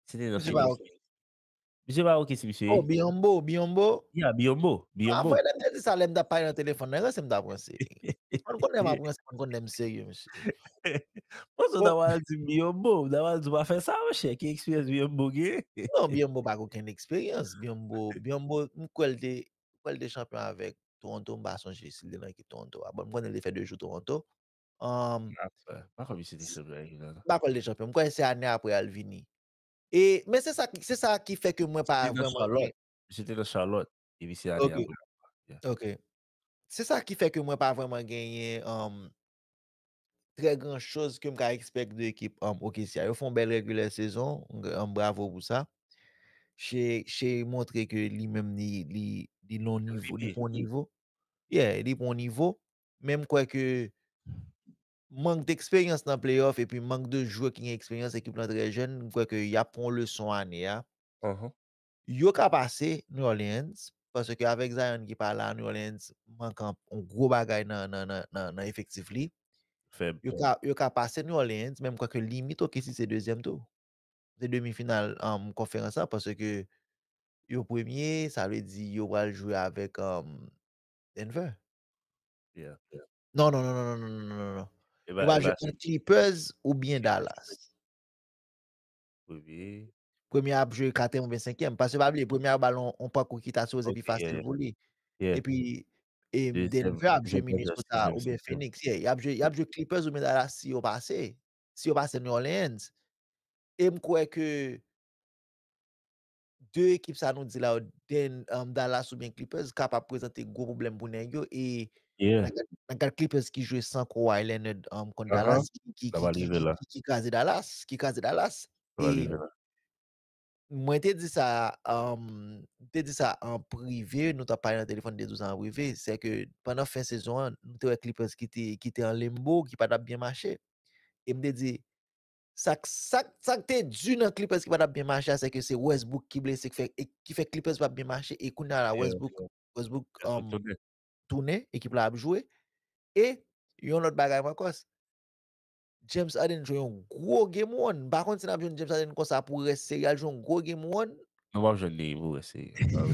se te nan Phoenix. Misye pa OKC, misye. Oh, Biyombo, Biyombo. Yeah, Biyombo, Biyombo. Avè lè m te di sa, lè m t ap pale nan telefòn nan, ranse m t ap ranse. Mwen konnen m ap ranse, mwen konnen m serye, mesye. Panse w ta pral di Biyombo, w ta pral di w pa fè sa, monchè. Ki eksperyans Biyombo gen? Non, Biyombo pa gen okenn eksperyans. Biyombo, Biyombo, m kwè l te, m kwè l te chanpyon avèk Toronto, m pa sonje si l te nan ekip Toronto a. Bon, m konnen l te fè de jou Toronto. Um, Afè, pa konn si te chanpyon ekip nan. M pa kwè l te chanpyon. M kwè se ane apre a l vini. E, men se sa, ki- se sa ki fè ke mwen pa Li te nan vrèman Charlotte. Misye te nan Charlotte. Epi se ane Ok. Apre. Ok. Se sa ki fè ke mwen pa vrèman genyen um, trè gran choz ke m ka expect de ekip um, OKC a. Yo fè yon bèl regular sezon, um, bravo pou sa. Shai, Shai montre ke li menm li, li, li lon nivo, li pon nivo. Yeah, li pon nivo. Men m kwè ke mank d'eksperyans nan playoff epi mank de jwè ki gen eksperyans, ekip lan trè jèn, m kwè ke y ap pran leson ane a. Uh-huh. Yo ka pase New Orleans, paske avèk Zion ki pa la, New Orleans manke yon gwo bagay nan, nan, nan, nan, nan efektif li. Fèb. Yo ka, yo ka pase New Orleans, men m kwè ke limit OKC se dezyèm tou. Se demi final um, konferans la, paske yo premye, sa vle di yo pral jwe avèk um, Denver. Yeah. Non, non, non, non, non, non, non, non, non. E Yo ba, pral e jwe ba, ant Clippers oubyen Dallas. Premye. Premye ap jwe katriyèm oubyen senkyèm. Paske pa bliye, premye ap ba l yon, yon pakou ki ta sipoze pi Ok, fasil yeah. pou li. Yeah. Epi e, Dezyèm, Denver ap jwe dezyèm Minnesota katriyèm, oubyen senkyèm. Phoenix. Yeah, y ap jwe, y ap jwe Clippers oubyen Dallas si yo pase. Si yo pase New Orleans. E m kwè ke de ekip sa nou di la yo, Den, um, Dallas oubyen Clippers, kapab prezante gwo pwoblèm pou nèg yo. E Yeah. nan gad, nan gad Clippers ki jwe san Kawhi Leonard um, kont Uh-huh. Dallas, ki, ki, Sa ki, va ki, rive ki, la. ki, ki kraze Dallas, ki kraze Dallas. Sa va E rive la. Mwen te di sa, um, m te di sa an prive, nou t ap pale nan telefòn de di sa an prive, se ke pandan fen sezon an, nou te wè Clippers ki te, ki te an limbo, ki pa t ap byen mache. E m te di, sa k- sa k- sa k te di nan Clippers ki pa t ap byen mache a, se ke se Westbrook ki blese, ki fè, e ki fè Clippers pa byen mache, e kounye a la Yeah, Westbrook, yeah. Westbrook Westbrook um, tounen. Tounen, ekip la ap jwe. E yon lòt bagay, Marcos, James Harden jwe yon gwo game one. M pa konn si n ap jwenn James Harden konsa pou rès seri a, l jwe yon gwo game one. Nou p ap jwenn li pou rès seri a.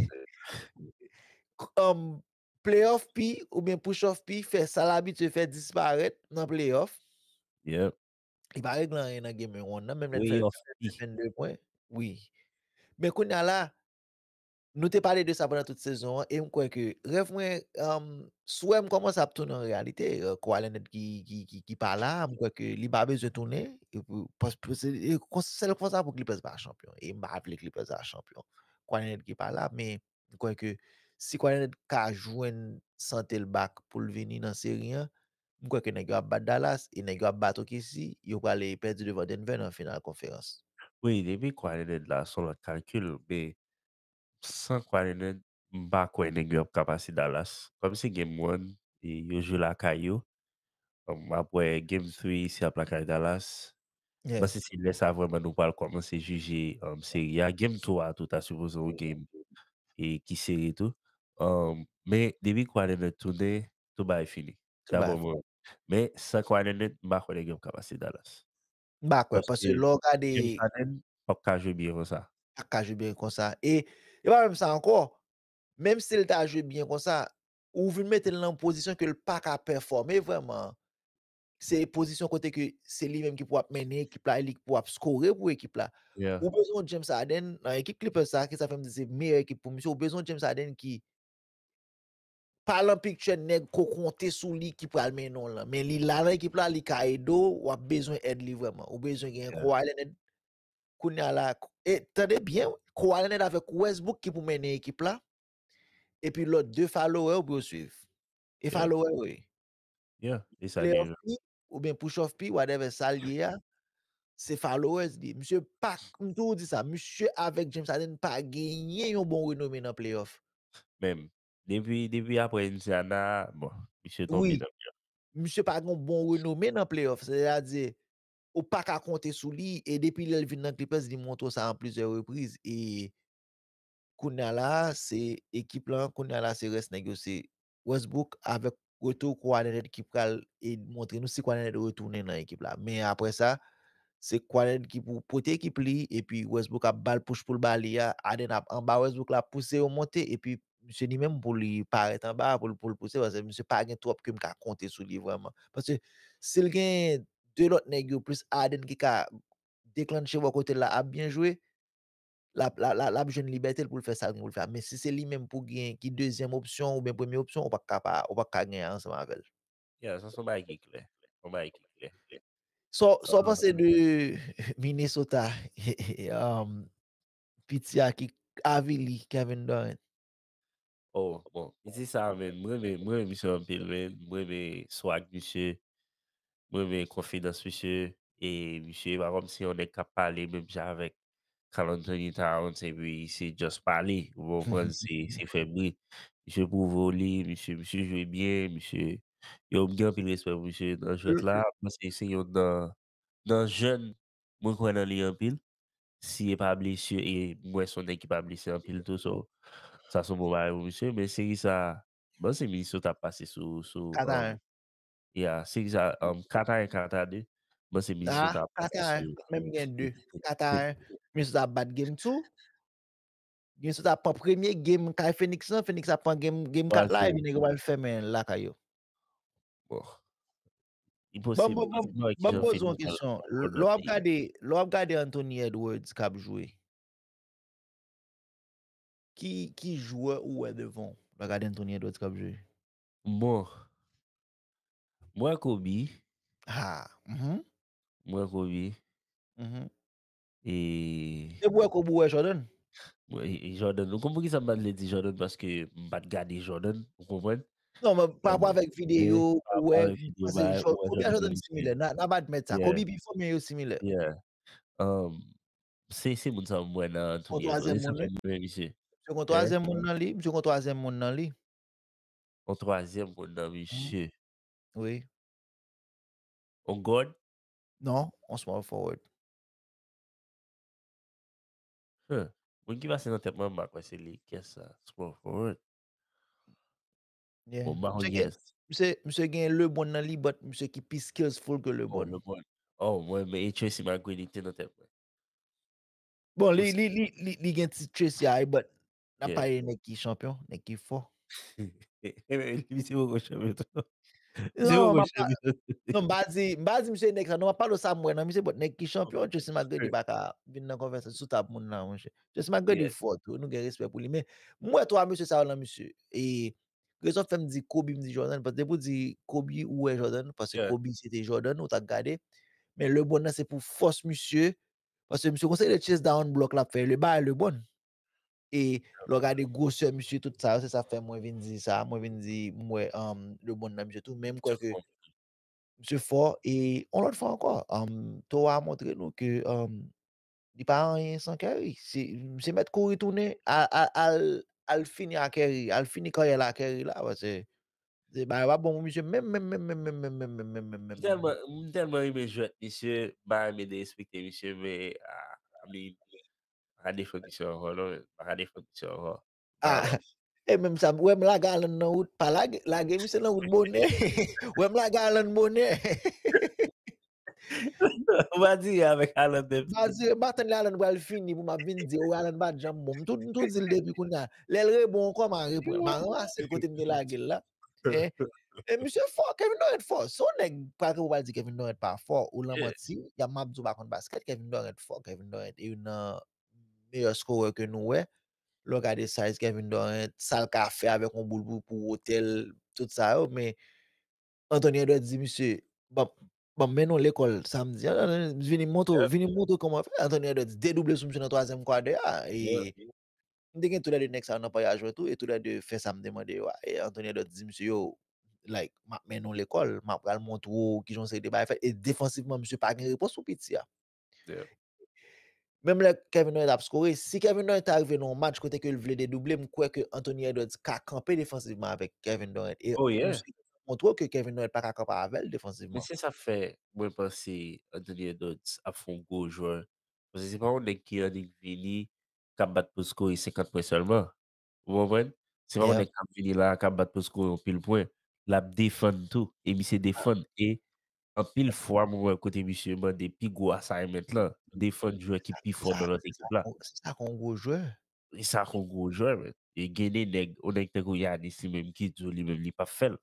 K- um, Playoff P oubyen push off P fè sa l abitye fè disparèt nan playoff. Yep. Li pa regle anyen nan game one nan, menm lè l fè Playoff P. vennde pwen. Wi. Men kounye a la, nou te pale de sa pandan tout sezon an, e m kwè ke rèv mwen, um, swè m kòmanse ap tounen an reyalite. Uh, Kawhi Leonard ki, ki, ki, ki pa la, m kwè ke li pa bezwen tounen. E pou, pas- pou se- e kon- sèl konsa pou Clippers pa chanpyon. E m pa vle Clippers pa chanpyon. Kawhi Leonard ki pa la, men m kwè ke si Kawhi Leonard ka jwenn sante l back pou l vini nan seri an, m kwè ke nèg yo ap bat Dallas, e nèg yo ap bat OKC, yo prale pèdi devan Denver nan final konferans. Wi, depi Kawhi Leonard la, se yon lòt kalkil, men san Kawhi Leonard, m pa kwè nèg yo ap ka pase Dallas. Kòm se game one, e yo jwe lakay yo. Um, apre game three, se ap lakay Dallas. M Yeah. panse se lè sa vrèman nou pral kòmanse jije um, seri a. Game two a tou ta sipoze yon game e ki sere tou. Um, men depi Kawhi Leonard tounen, tout bagay fini. Tout bagay Dabò mwen. Men san Kawhi Leonard, m pa kwè nèg yo ap ka pase Dallas. M pa kwè, paske Paske lè w gade James Harden p ap ka jwe byen konsa. Pa ka jwe byen konsa. E e pa menm sa ankò. Menm si l ta jwe byen konsa, ou vin mete l nan yon pozisyon ke l pa ka pèfòme vrèman. Se pozisyon kote ke se li menm ki pou ap mennen ekip la, e li ki pou ap skore pou ekip la. Yeah. Ou bezwen yon James Harden nan ekip Clippers sa, ki sa fè m di se meyè ekip pou misye. Ou bezwen yon James Harden ki pa lan picture nèg ko konte sou li ki pral mennen w lan. Men li la nan ekip la, li ka ede w, w ap bezwen èd li vrèman. Ou bezwen gen Yeah. Kawhi Leonard kounye a la. E tande byen, Kawhi Leonard avèk Westbrook ki pou mennen ekip la. Epi lòt de follower ou pou yo swiv. E Yeah. Follower yo ye. Yeah, e sa li ye. Playoff P oubyen push off P, whatever sa l ye a. se followers li. Misye pa, m toujou di sa, misye avèk James Harden pa genyen yon bon renome nan playoff. Menm. Depi, depi apre Indiana, bon, misye tonbe Wi. nan playoff. Misye pa gen yon bon renome nan playoff. Sètadi, ou pa ka konte sou li. E depi lè l vin nan Clippers, li montre w sa an plizyè repriz. E kounye a la, se ekip lan, kounye a la, se rès nèg yo, se Westbrook avèk retou Kawhi Leonard ki pral e montre nou si Kawhi Leonard retounen nan ekip la. Men apre sa, se Kawhi Leonard ki pou pote ekip li, epi Westbrook ap ba l push pou l ba li a, Harden ap anba Westbrook la pouse yo monte, epi misye li menm pou li parèt anba, pou l, pou l pouse, paske misye pa gen twòp ke m ka konte sou li vrèman. Paske si l gen de lòt nèg yo, plis Harden ki ka deklanche bò kote l la ap byen jwe, l ap, l ap, l ap, l ap jwenn libète l pou l fè sa l gen pou l fè a. Men si se li menm pou gen ki dezyèm opsyon oubyen premye opsyon, ou pa ka pa, ou pa ka gen ansanm avè l. Yeah, sa se yon bagay ki klè. Yon bagay ki klè. Sa w, sa w panse de Minnesota, um, piti a ki avili Kevin Durant? Oh, bon, piti sa, men, mwen renmen, mwen renmen misye anpil, men, mwen renmen swag misye, mwen renmen konfidans misye, e misye pa kòm se yon nèg k ap pale menm jan avèk Karl Anthony Towns, epi se just pale, ou konprann, se, se fè bri. Misye pwouve w li, misye, misye jwe byen, misye, yo, m gen anpil respè pou misye nan jwèt la, m panse se yon nan, nan jèn, mwen kwè nan li anpil. Si e pa blese, e m wè se yon nèg ki pa blese anpil tou, so, sa se yon bon bagay pou misye, men seri sa, m panse Minnesota ap pase sou, sou, Katayen. Yeah, seri sa, um, kat a yen, kat a de, m panse Minnesota ap pase sou. Menm gen de. Kat a yen, Minnesota ap bat game two. Minnesota ap pran premye game kay Phoenix lan, Phoenix ap pran game, game kat la, epi nèg yo pral fèmen lakay yo. Bon. Li posib. Ban m poze w yon kesyon. Lè w ap gade, lè w ap gade Anthony Edwards k ap jwe, ki, ki jwè ou wè devan w? Lè w ap gade Anthony Edwards k ap jwe. Bon. Mwen Kobe. Ah, mhm. Mwen Kobe. Mhm. E E pou wè Kobe ou wè Jordan? Mwen, e, e Jordan. Ou konprann poukisa m pa t vle di Jordan, paske m pa t gade Jordan, ou konprann? Non, men pa rapò avèk videyo, Pa rapò ou wè, avèk videyo, paske ba, Jor- ou wè Kobe a Jordan Jordan misye. Similè, nan, nan bad mèt sa. Yeah. Kobe pi fò, men yo similè. Yeah. Um, se, se moun sa m wè nan Yon Anthony Edwards. twazyèm Se sa moun, m wè misye. Misye gon twazyèm moun nan li, misye gon twazyèm moun nan li. Yon twazyèm moun nan misye. Wi. Yon guard? Non, yon small forward. Huh. Moun ki pase nan tèt mwen, m pa kwè se li. Kiyès sa? Small forward. Yeah. Bon, m pa konn Misye gen, kiyès. Misye, misye gen LeBron nan li, but misye ki pi skillful ke Oh, LeBron. LeBron. Oh, mwen, men e Tracy McGrady ki te nan tèt mwen. Bon, li, Osi. li, li, li, li gen ti Tracy a, but n ap Yeah. pale nèg ki chanpyon, nèg ki fò. Li se poko chanpyon tou. Li se Non, poko m ap pa, chanpyon tou. Non, m pa di, m pa di misye nèg sa, non, m ap pale sa m wè nan misye, but nèg ki chanpyon, Tracy McGrady Yeah. pa ka vin nan konvèsasyon sou tab moun nan, monchè. Tracy McGrady Yeah. fò tou, nou gen respè pou li, men m wè twa mesye sa yo nan misye. E rezon fè m di Kobe, m di Jordan, paske depi w di Kobe, ou wè Jordan, paske Yeah. Kobe se te Jordan, ou ta gade. Men LeBron nan se pou fòs misye, paske misye gon seri de chase down block l ap fè, le bagay LeBron. E lè w gade gwosè misye, tout sa yo, se sa fè mwen vin di sa, mwen vin di, m wè, um, LeBron nan misye tou, men m kwè ke misye fò, e yon lòt fwa ankò, um, Toa a montre nou ke, um, li pa anyen san Curry. Se, misye mèt kouri tounen, a, a, al, al fini a Curry, al fini karyè la a Curry la, paske se bagay pa bon pou misye menm, menm, menm, menm, menm, menm, menm, menm, menm, menm, M menm, tèlman, menm. M tèlman renmen jwèt misye, m pa renmen derespekte misye, men, ah, I mean, m pa ka defann misye ankò, non, m pa ka defann misye ankò. Ah, e menm sa, wè m lage Alan nan wout, pa lage, lage misye nan wout bonè. Wè m lage Alan bonè. Ou pa dire avèk Alan menm. M pa dire, m pa tann lè Alan pral fini pou m ap vin di, oh, Alan pa t janm bon. M tou, m tou di l depi kounye a. Lè l rebon ankò, m a reprann. M a ranmase l kote m te lage l la. Eh, eh, misye fò, Kevin Durant fò. Si yon nèg pa ka pral di Kevin Durant pa fò, ou lan Yeah. manti, y ap m ap di w pa konn baskèt, Kevin Durant fò. Kevin Durant e youn nan meyè scorè ke nou wè. Lè w gade size Kevin Durant, sa l ka fè avèk yon boul pou, pou wotè l, tout sa yo, men Anthony Edwards di misye, ban, ban m mennen w lekòl samdi a, vini m montre w, vini m montre w kòman fè. Anthony Edwards dedouble sou misye nan twazyèm kwadè a, e m te gen toulède nèg sa yo nan pay a jwèt tou, e toulède fè sa m te mande yo a. E Anthony Edwards di misye, yo, like, m ap mennen w lekòl, m ap pral montre w kijan yon seri de bagay fèt. E defansivman, misye pa gen repons pou piti a. Menm lè Kevin Durant ap skore, si Kevin Durant ta rive nan yon match kote ke l vle dedouble, m kwè ke Anthony Edwards ka kanpe defansivman avèk Kevin Durant. E Oh, yeah. misye montre ke Kevin Durant pa ka kanpe avè l defansivman. Men se sa k fè mwen panse Anthony Edwards ap fè yon gwo jwè. Paske se pa yon nèg ki annik vini k ap bat pou skore senkant pwen sèlman. Ou konprann? Se pa yon Yeah. nèg k ap vini la k ap bat pou skore yon pil pwen. L ap defann tou. E misye defann. E anpil fwa, mwen wè kote misye mande pi gwo assignment lan, defann jwè ki pi fò nan lòt ekip la. Se sa k yon gwo jwè. E sa k yon gwo jwè, men. E gen de nèg, yon nèg tankou Giannis li menm ki di w li menm li p ap fè l.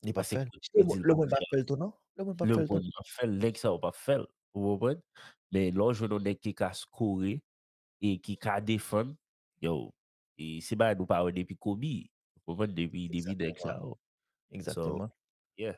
Li p ap Paske fè l. coach la di l p ap LeBron p ap fè l. Fè l tou, non? LeBron p ap fè l tou. LeBron p ap fè l, nèg sa yo p ap fè l. Ou konprann? Men lè w jwenn yon nèg ki ka skore e ki ka defann, yo, e se bagay nou pa wè depi Kobe. Ou konprann? Depi, depi nèg sa yo. So, Egzakteman. Yeah.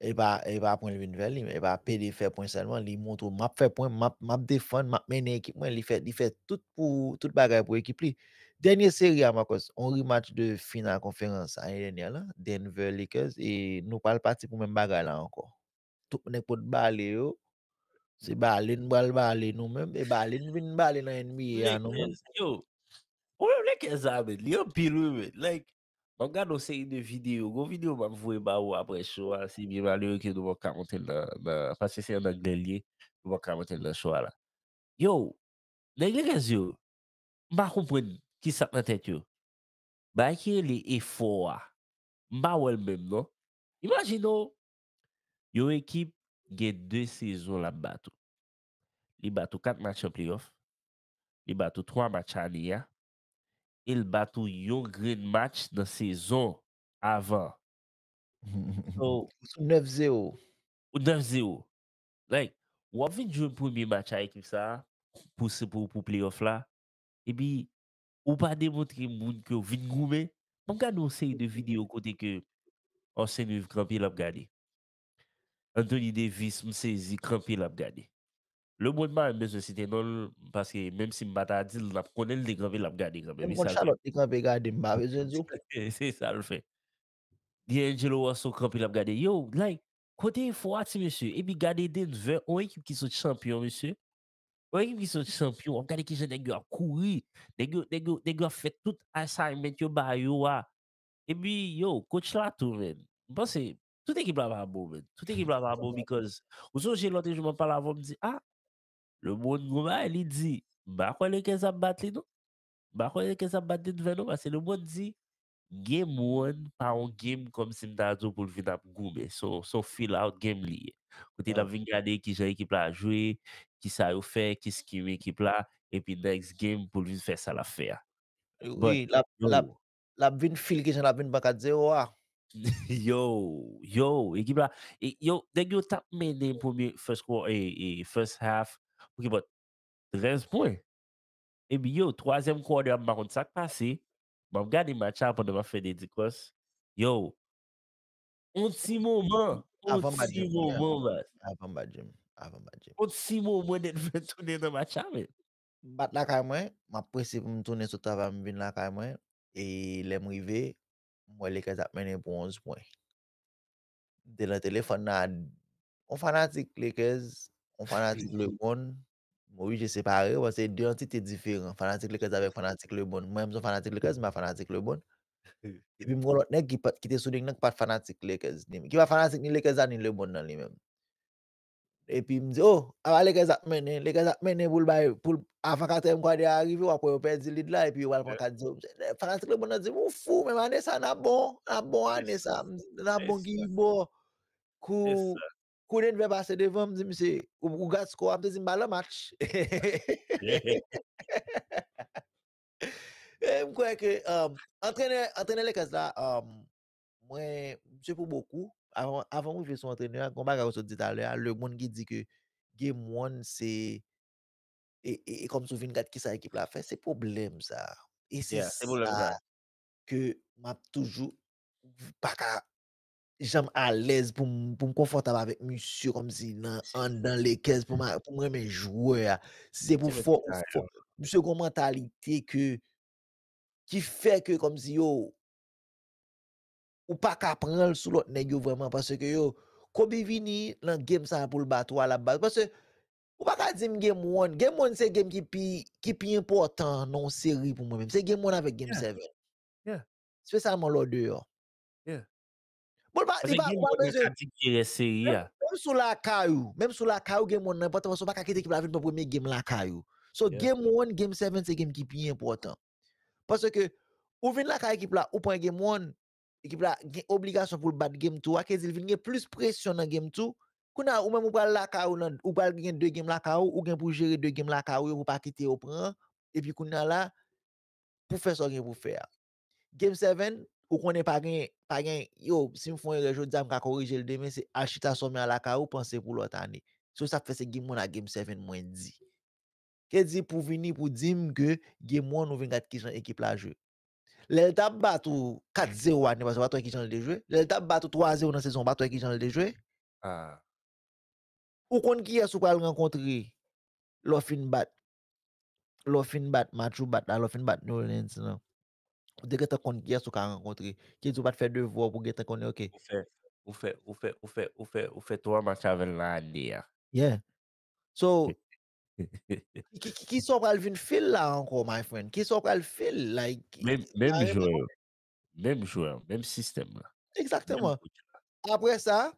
E pa, e pa pwen l vin fè li, e pa pede fè pwen sèlman, li montre w, "M ap fè pwen, m ap, m ap defann, m ap mennen ekip mwen." Li fè, li fè tout pou, tout bagay pou ekip li. Dènye seri a, Marcos, on rematch de final konferans ane dènyè la, Denver Lakers, e nou pral pati pou menm bagay la ankò. Tout nèg pot bale yo, se bale n pral bale nou menm, e bale n vin bale nan N B A a nou menm. Lakers, yo, pwoblèm Lakers la, men, li anpil, wi, men. Like, m ap gade yon seri de videyo, gon videyo m ap voye ba ou apre show a, se byen malere ke nou pa ka monte l nan, nan, paske se an anglè l ye, nou pa ka monte l nan show a la. Yo, nèg Lakers yo, m pa konprann ki sa k nan tèt yo. Bagay ki rele efò a, m pa wè l menm, non. Imajine w, yon ekip gen de sezon l ap bat ou. Li bat ou kat match an playoff, li bat ou twa match ane a, e l bat ou yon grenn match nan sezon avan. So, Sou nèf zewo. Ou nèf zewo. Like, w ap vin jwe premye match a ekip sa a pou, se pou, pou playoff la. Epi, ou pa demontre moun ke w vin goumen. M ap gade yon seri de videyo kote ke Austin Reaves kanpe l ap gade. Anthony Davis, m sezi, kanpe l ap gade. LeBron pa menm bezwen site non l, paske menm si m pa ta di l, n ap konnen l te kanpe l ap gade kanmenm. Menm E kont sa l fè. Charlotte te kanpe gade, m pa bezwen di w. Se sa l fè. D'Angelo Russell kanpe l ap gade. Yo, like, kote efò a, ti mesye? Epi gade Denver, yon ekip ki sot chanpyon, mesye. Yon ekip ki sot chanpyon, w ap gade kijan nèg yo ap kouri. Nèg yo, nèg yo, nèg yo ap fè tout assignment yo ba yo a. Epi, yo, coach la tou, man. M panse, tout ekip la pa bon, man. Tout ekip la pa bon, because, ou sonje lòt jou m ap pale avè w, m di, ah, LeBron gon bagay, li di, m pa kwè Lakers ap bat li, non. M pa kwè Lakers ap bat Denver, non, paske LeBron di, game one pa yon game kòmsi m ta di w pou l vin ap goumen. Se yon, se yon feel out game li ye. Kote l ap vin gade kijan ekip la jwe, kisa yo fè, ki scheme ekip la, epi next game pou l vin fè sa l ap fè a. But, Wi, l ap, l ap, yo, l ap vin feel kijan l ap vin pran kat zewo a. yo, yo, ekip la, e, yo, nèg yo t ap mennen premye, first quarter, e, e, first half, ok, but trèz pwen. Epi yo, twazyèm quarter a, m pa konn sa k pase. M ap gade match la pandan m ap fè Dedikòs. Yo, on ti moman, on Avan m bat ti Jim, yeah. moman, baz. Avan m bat Jim, avan m bat Jim. On ti moman Denver tounen nan match la, men. M bat lakay mwen, m ap prese pou m tounen sot travay, m vin lakay mwen. E lè m rive, m wè Lakers ap mennen pou onz pwen. M te nan telefòn nan, yon fanatik Lakers, yon fanatik LeBron, m oblije separe yo, paske se de antite diferan, fanatik Lakers avèk fanatik LeBron. Mwen menm se yon fanatik Lakers, m pa fanatik LeBron. Epi m gon lòt nèg ki pa t, ki te sou liy nan, ki pa t fanatik Lakers, ni, ki pa fanatik ni Lakers la, ni LeBron nan li menm. Epi m di, oh, apa Lakers ap mennen, Lakers ap mennen pou l bay, pou l, avan katriyèm kwatè a rive, w ap wè yo pèdi lead la, epi yo pral pran kat zewo. Fanatik LeBron nan di m, ou fou, menm ane sa, n ap bon, n ap bon ane sa, m di, n ap bon giyibò. Kou, kou Denver pase devan, m di, misye, ou, ou gad score a, m te di, m pa nan match. E m kwè ke, um, antrenè, antrenè Lakers la, um, mwen, misye pou bokou, avan, avan m rive sou antrenè a, gon bagay ou sot di talè a, LeBron ki di ke game one se, e, e, e kòmsi w vin gad kisa ekip la fè, se pwoblèm sa. E se Yeah, se pwoblèm sa sa. Ke m ap toujou pa ka janm alèz pou m, pou m konfòtab avèk misye kòmsi nan, anndan Lakers, pou m, pou m renmen jwè a. Si se pou Se fò, sa, fò, misye gon mantalite ke, ki fè ke kòmsi yo, ou pa ka pran l sou lòt nèg yo vrèman, paske yo, Kobe vini nan game sa pou l bat ou a, l ap bat. Paske Ou pa ka di m game one. Game one se game ki pi, ki pi enpòtan nan yon seri pou mwen menm. Se game one avèk game seven. Yeah. Espesyalman lè w deyò. Yeah. Bon, li pa, Paske li pa, ou game pa one nan bezwen, ka diktire seri a. Menm si w lakay ou, menm si w lakay ou, game one nan enpòtan paske w pa ka kite ekip la vin pran premye game lakay ou. So, Yeah. game one, game seven, se game ki pi enpòtan. Paske, ou vin lakay ekip la, ou pran game one, ekip la gen obligasyon pou l bat game two a, ki di l vin gen plis presyon nan game two. Kounye a, ou menm ou pral lakay ou nan, ou pral gen de game lakay ou, ou gen pou jere de game lakay ou yo pou pa kite yo pran, epi kounye a la, pou fè sa w gen pou fè a. Game seven, ou konnen pa gen, pa gen, yo, si m fè yon erè jodi a, m ka korije l demen, se al chita sòmè a lakay ou, panse pou lòt ane. So, sa fè se game one ak game seven mwen di. Ke di pou vini pou di m ke game one ou vin gad kijan ekip la jwe. Lè l t ap bat ou kat zewo ane pase, w pa t wè kijan l te jwe. Lè l t ap bat ou twa zewo nan sezon, w pa t wè kijan l te jwe. Ah. Ou konn kiyès ou pral rankontre lè w fin bat, lè w fin bat match ou bat la, lè w fin bat New Orleans nan. Ou te gentan konn kiyès ou ka rankontre. Ki di ou pa t fè devwa w pou gentan konnen, ok. Ou fè, ou fè, ou fè, ou fè, ou fè, ou fè twa match avè l nan ane a. Yeah. So, ki, ki, ki, ki sa w pral vin feel la ankò, my friend? Ki sa w pral feel? Like, Menm, menm jwè yo. Menm jwè, menm sistèm la. Egzakteman. Apre sa,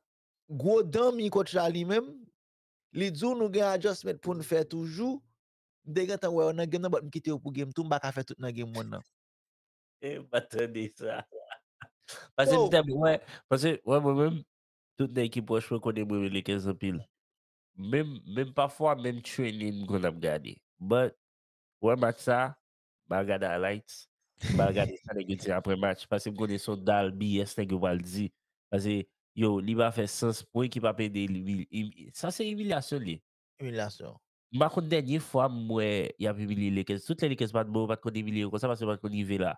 gwo danmi coach la li menm, li di w nou gen adjustment pou n fè toujou. M te gentan wè yo nan game nan, but m kite yo pou game two, m pa ka fè tout nan game one nan. E m pa tande sa. Paske m tèlman, wè, paske, wè, mwen menm, tout nèg ki pwòch mwen konnen mwen renmen Lakers anpil. Menm, menm pafwa, menm training m konn ap gade. But, wè match sa, m al gade highlights, m al gade sa nèg yo di apre match, paske m konnen se yon dal B S nèg yo pral di. Paske, yo, li pa fè sans pou ekip ap ede li, li, li, sa se imilyasyon li ye. Imilyasyon. M pa konn dènye fwa m wè y ap imilye Lakers. Tout lè Lakers pa t bon, yo pa t konn imilye yo konsa paske yo pa t konn rive la.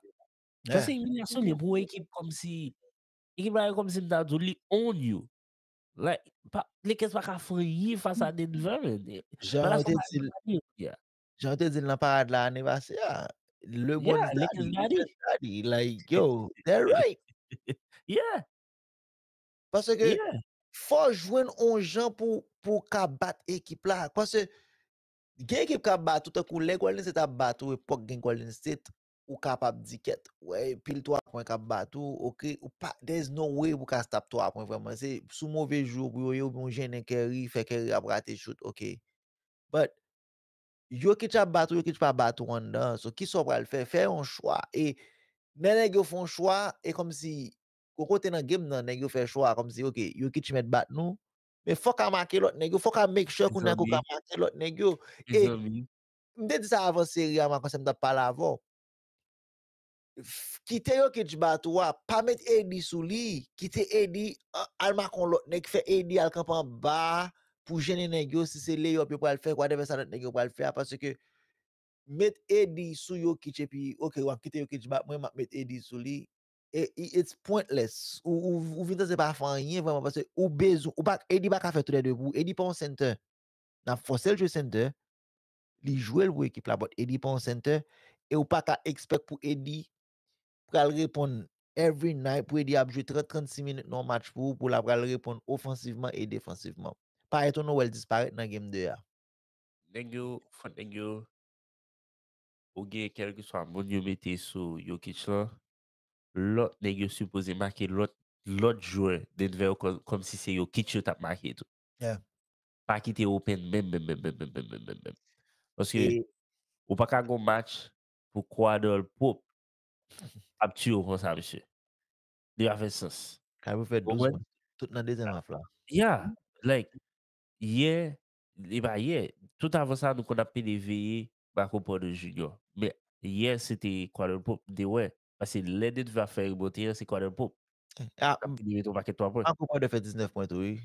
Sa se imilyasyon li ye pou yon ekip kòmsi, ekip la kòmsi m ta di w li own you. Like, pa, Lakers pa ka fè anyen fas a Denver, man. Jan yo te di l, jan yo te di l nan parad la ane pase a, LeBron is daddy, Lakers daddy. Like, yo, they're right. Yeah. Paske fò jwenn on jan pou, pou ka bat ekip la. Paske gen ekip k ap bat ou, tankou lè Golden State ap bat ou, epòk gen Golden State, ou kapab di kèt, wè, pil twa pwen k ap bat ou, ok, ou pa, there's no way pou ka stop twa pwen vrèman. Se sou move jou pou yo ye, oubyen ou jennen Curry, fè Curry ap rate shoot, ok. But, Jokic ap bat ou, Jokic pa bat ou anndan, so kisa w pral fè? Fè yon chwa. E, lè nèg yo fè yon chwa, e kòmsi, yon kote nan game nan, nèg yo fè chwa, kòmsi, ok, Jokic mèt bat nou, men fòk a make lòt nèg yo, fòk a make sure kounye a ke w ka make lòt nèg yo. E, m te di sa avan seri a, man, kòmsi m t ap pale avè w. Kite Jokic bat ou a, pa met A D sou li, kite A D al make yon lòt nèg, fè A D al kanpe anba pou jennen nèg yo, si se layup yo pral fè, whatever sa lòt nèg yo pral fè a, paske met A D sou Jokic epi, ok, w ap kite Jokic bat mwen, m ap met A D sou li, e, it's pointless. Ou, ou, ou vin sanse pa fè anyen vrèman, paske ou bezwen, ou pa, A D pa ka fè tou lè de pou ou, A D pa yon center. N ap fòse l jwe center, li jwe l pou ekip la, but A D pa yon center, e ou pa ka expect pou A D pral reponn every night, pou A D ap jwe trant, trannsis minit nan yon match pou ou, pou l ap pral reponn ofansivman e defansivman. Pa etone w wè l disparèt nan game de a. Nèg yo, fò nèg yo, ou gen kèlkeswa moun yo mete sou Jokic lan, lòt nèg yo sipoze make lòt, lòt jwè Denver yo kò-, kòmsi se Jokic yo t ap make tou. Yeah. Pa kite open menm, menm, menm, menm, menm, menm, menm, menm. Paske ou pa ka gon match pou Caldwell Pope ap tiye w konsa, mesye. Li pa fè sans. Kyrie fè Ou douz konprann? Pwen tout nan dezyèm half la. Yeah, like, yè, e pa yè, tout avan sa, nou konn ap pede veye Michael Porter Junior. Men yè, se te Caldwell Pope, m te wè. Paske lè Denver ap fè remonte an, se Caldwell Pope. Ah, Ap pede mete yon pakèt twa pwen. Michael Porter fè diznèf pwen tou, wi.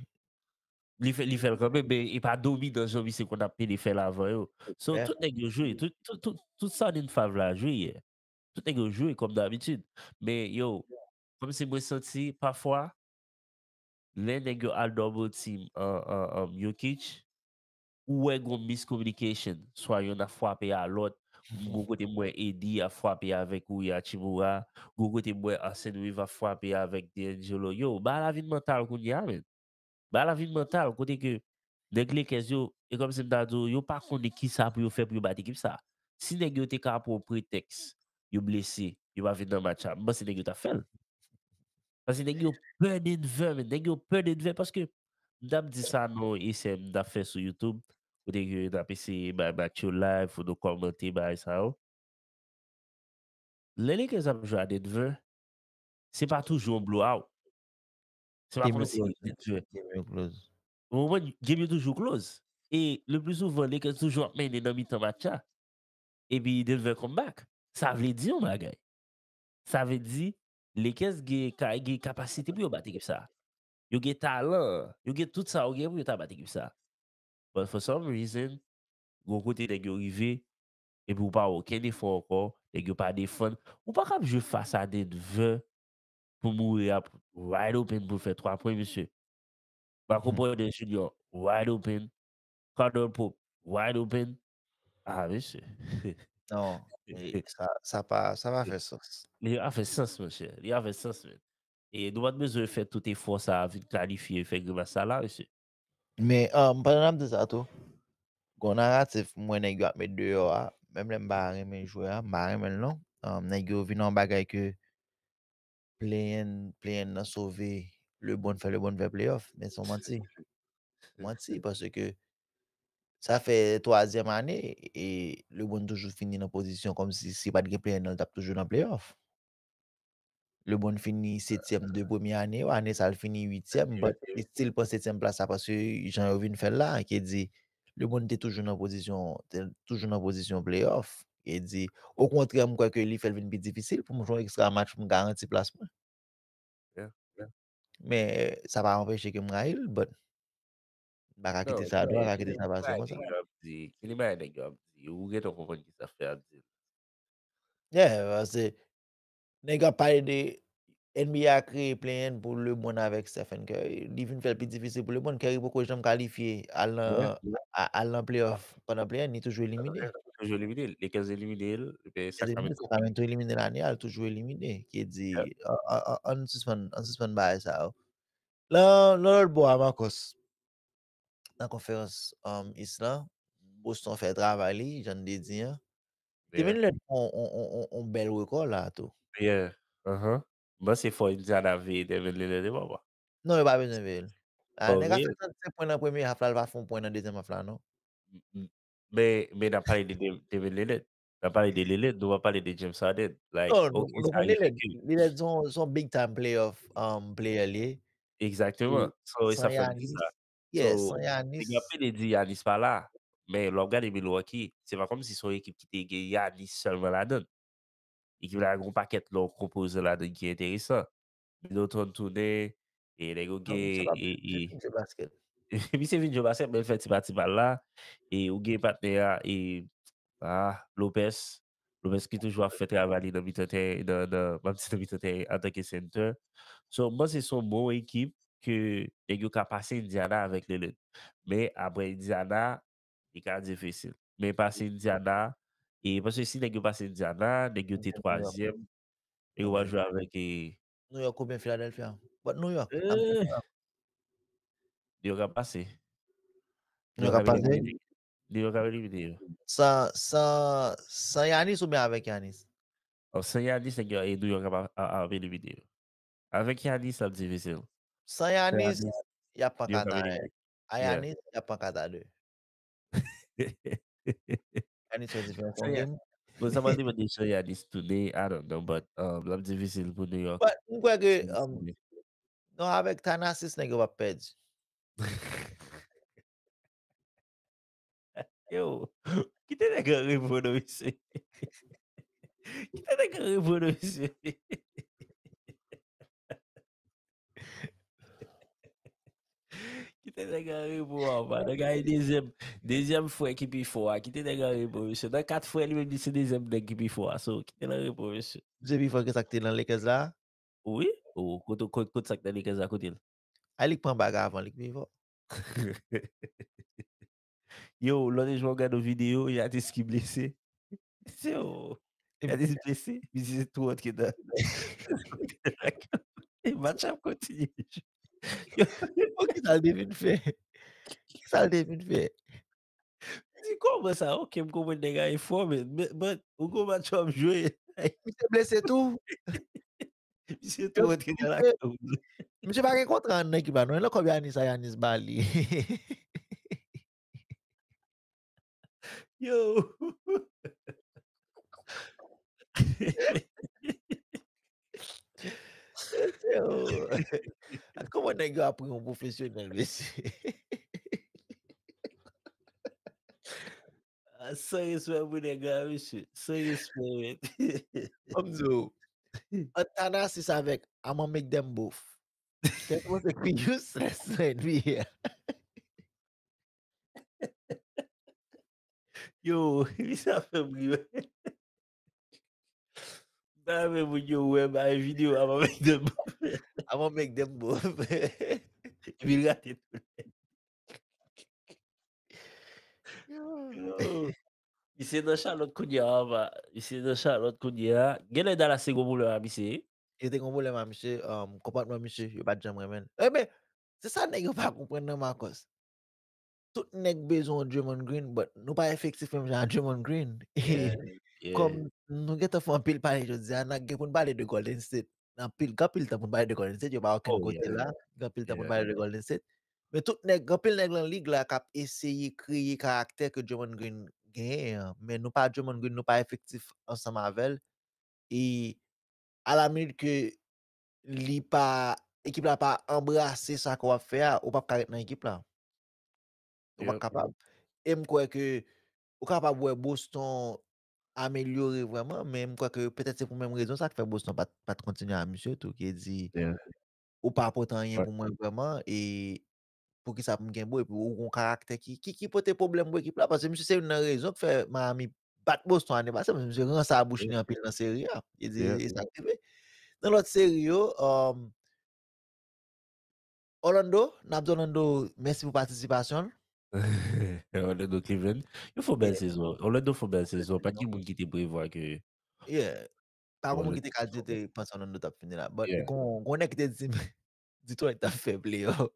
Li fè, li fè l kanmenm, men e pa dominan jan misye konn ap pede fè l avan yo. So, Yeah. Tout nèg yo jwe, tout, tout, tout, tout sa Denver la jwe yè. Tout nèg yo jwe kòm dabitid. Men yo, kòmsi mwen santi, pafwa, lè nèg yo al double team an, an, an Jokic, ou wè gon miscommunication. Swa yonn ap frape a lòt, gon kote m wè A D ap frape avèk Rui Hachimura, gon kote m wè Austin Reaves ap frape avèk D'Angelo. Yo, bagay la vin mantal kounye a, men. Bagay la vin mantal, kote ke Nèg Lakers yo, e kòmsi m ta di w, yo pa konnen kisa pou yo fè pou yo bat ekip sa. Si nèg yo te ka pran yon pretèks, yo blese, yo pa vin nan match la, m panse nèg yo t ap fè l. Paske nèg yo pè Denver, men nèg yo pè Denver paske m t ap di sa nan yon esè m t ap fè sou YouTube, kote ke n ap eseye bay match yo live, pou nou kòmante bagay sa yo. Lè Lakers ap jwe a Denver, se pa toujou yon blowout. Se pa kòmsi Denver. Ou konprann? Game yo toujou close. E le pli souvan, Lakers toujou ap mennen nan mitan match la. Epi Denver come back. Sa vle di yon bagay. Sa vle di Lakers gen, ka, gen kapasite pou yo bat ekip sa. Yo gen talan, yo gen tout sa yo gen pou yo ta bat ekip sa. But for some reason, gon kote nèg yo rive, epi ou pa wè okenn efò ankò, nèg yo pa defann. Ou pa kab jwe fas a Denver pou mouri ap wide open pou fè twa pwen, mesye. Marco Porter Junior, wide open. Caldwell Pope, wide open. Ah, mesye. Non, e sa, sa pa, sa pa fè sans. Li pa fè sans, monchè. Li pa fè sans, men. E nou pa t bezwen fè tout efò sa a vin kalifye, fè grimas sa la, mesye. Men, um, pandan n ap di sa tou, gon naratif m wè nèg yo ap met deyò a, menm lè m pa renmen jwè a, m pa renmen l non. Um, nèg yo vin yon bagay ke play-in, play-in nan sove LeBron, fè LeBron fè playoff, men se yon manti. Manti, paske sa fè twazyèm ane e LeBron toujou fini nan pozisyon kòmsi si pa t gen play-in nan, l t ap toujou nan playoff. LeBron fini setyèm de premye ane yo, ane sa l fini uityèm, but li still pran setyèm plas la paske jan yo vin fè l la, ki di LeBron te toujou nan pozisyon, te toujou nan pozisyon playoff. Ki di, okontrè, m kwè ke li fè l vin pi difisil pou m jwe yon ekstra match pou m garanti plas mwen. Men sa pa anpeche ke m rayi l, but m pa ka kite sa, m pa ka kite sa pase konsa. Ki li bay nèg yo ap di, ou gentan konprann ki sa fè ap di. Yeah, paske nèg yo ap pale de N B A kreye play-in pou LeBron avèk Stephen Curry. Li vin fè l pi difisil pou LeBron. Curry poko janm kalifye al nan, al nan playoff pandan play-in, li toujou elimine. Toujou elimine. Lakers elimine l. Sacramento elimine l ane a, l toujou elimine. Ki di, an sispann, an sispann bagay sa yo. Nan lòt bò a, Marcos, nan konferans um, East lan, Boston fè travay li, jan n te di an. Damian Lillard fè yon bèl rekò la tou. Yeah. Uh-huh. M panse fò Indiana veye Damian Lillard, papa. Non, yo pa bezwen veye l. Nèg a fè trannsenk pwen nan premye half la, l pa fè yon pwen nan dezyèm half la, non. Men, men n ap pale de Damian Lillard. N ap pale de Lillard, nou pa pale de James Harden. Like, non, nou pale Lillard. Lillard se yon big time playoff um, player li ye. Exactement. So, e sa fè m di sa. Yeah, san Giannis. Nèg yo ap pede di Giannis pa la, men lè w ap gade Milwaukee, se pa kòmsi se yon ekip ki te gen Giannis sèlman ladan l. Ekip la gen yon pakèt lòt konpozan ladan l ki enteresan. Middleton tounen, e nèg yo gen. Misye vin jwe basket, men l fè ti pati mal la. E ou gen patnè a, e ah, Lopez. Lopez ki toujou ap fè travay li nan mitan tèren, nan, nan, m ap di nan mitan tèren antanke center. So, m panse se yon bon ekip ke nèg yo ka pase Indiana avèk Lillard. Men apre Indiana, li ka difisil. Men pase Indiana, e paske si nèg yo pase Indiana, nèg yo te twazyèm, e yo va jwe avèk e. New York oubyen Philadelphia? But New York. New York ap pase. New York ap pase? New York ap elimine yo. San, san, san Giannis oubyen avèk Giannis? Oh, san Giannis, nèg yo, e New York ap, ap, ap elimine yo. Avèk Giannis, ap difisil. San Giannis, y ap pran kata. A Giannis, y ap pran kata de. Giannis fè diferans yon game. Bon, sa mande mande jan Giannis tounen, I don't know, but um, l ap difisil pou New York. But m kwè ke um, non, avèk Thanasis, nèg yo p ap pèdi. Yo, kite nèg an repo non, mesye. Kite nèg an repo non, mesye. Kite nèg an repo, papa. Nèg la e dezyèm, dezyèm frè ki pi fò a. Kite nèg an repo, mesye. Nan kat frè, li menm li se dezyèm nèg ki pi fò a. So, kite l an repo, mesye. Misye pi fò ke sa k te nan Lakers la? Wi. O, kote, kote, kote sa k nan Lakers la, kote l? A li k pran bag avan, li k pi fò. Yo, lòt jou w gade yon videyo, Giannis ki blese. Yo, Giannis blese, misye se tou wòt ki nan. Match ap kontinye. Yo, poukisa l te vin fè? Ki sa l te vin fè? Di kòman sa? Ok, m konprann nèg a e fò, men, men, men ou gon match w ap jwe. Misye blese tou. Misye tou antre nan lakay. Misye pa gen kontra nan ekip la non. E lè kòb Yanis a Yanis ba li. Yo. Kòman nèg yo ap pran yon pwofesyonèl, mesye? San respè pou nèg la, mesye. San respè, men. Kòm di w, ant Thanasis avèk I'm gonna make them both. Kèk mwen se ki useless nan N B A. Yo, sa fè m ri. Ba men moun yo wè ba videyo I'm gonna make them both. I'm gonna make them both. Epi l rate tou. Yo. Misye nan Charlotte kounye a, pa. Misye nan Charlotte kounye a. Genlè Dallas te gon pwoblèm a misye. Yo te gon pwoblèm a misye, um, konpòtman misye, yo pa t janm renmen l. Ebyen, se sa nèg yo pa konprann nan Marcus. Tout nèg bezwen yon Draymond Green, but nou pa efektif menm jan a Draymond Green. Kòm nou gentan fè anpil pale jodi a, n a gen pou n pale de Golden State. Anpil, gen anpil tan pou n pale de Golden State, yo pa okenn kote la. Gen anpil tan pou n pale de Golden State. Men tout nèg, gen anpil nèg nan lig la k ap eseye kreye karaktè ke Draymond Green genyen an. Men nou pa Draymond Green, nou pa efektif ansanm avè l. E alaminit ke li pa, ekip la pa anbrase sa ke w ap fè a, ou p ap ka ret nan ekip la. Ou pa kapab. E m kwè ke ou kapab wè Boston amelyore vrèman, men m kwè ke petèt se pou menm rezon sa k fè Boston pa t, pa t kontinye a misye tou, ki di ou pa pote anyen pou mwen vrèman, e poukisa pou m gen bon, epi ou gon karaktè ki, ki, ki pote pwoblèm pou ekip la, paske misye se youn nan rezon k fè Miami bat Boston ane pase, paske misye ranse a bouch li anpil nan seri a. E di, e sa k rive. Nan lòt seri yo, um, Orlando, n ap di Orlando, mèsi pou patisipasyon l. Orlando Cleveland. Yo fè bèl sezon. Orlando fè bèl sezon. Pa gen moun ki te prevwa ke Yeah. Pa gen moun ki te ka di te panse Orlando t ap fini la. But gon, gon nèg ki te di Detroit t ap fè playoff.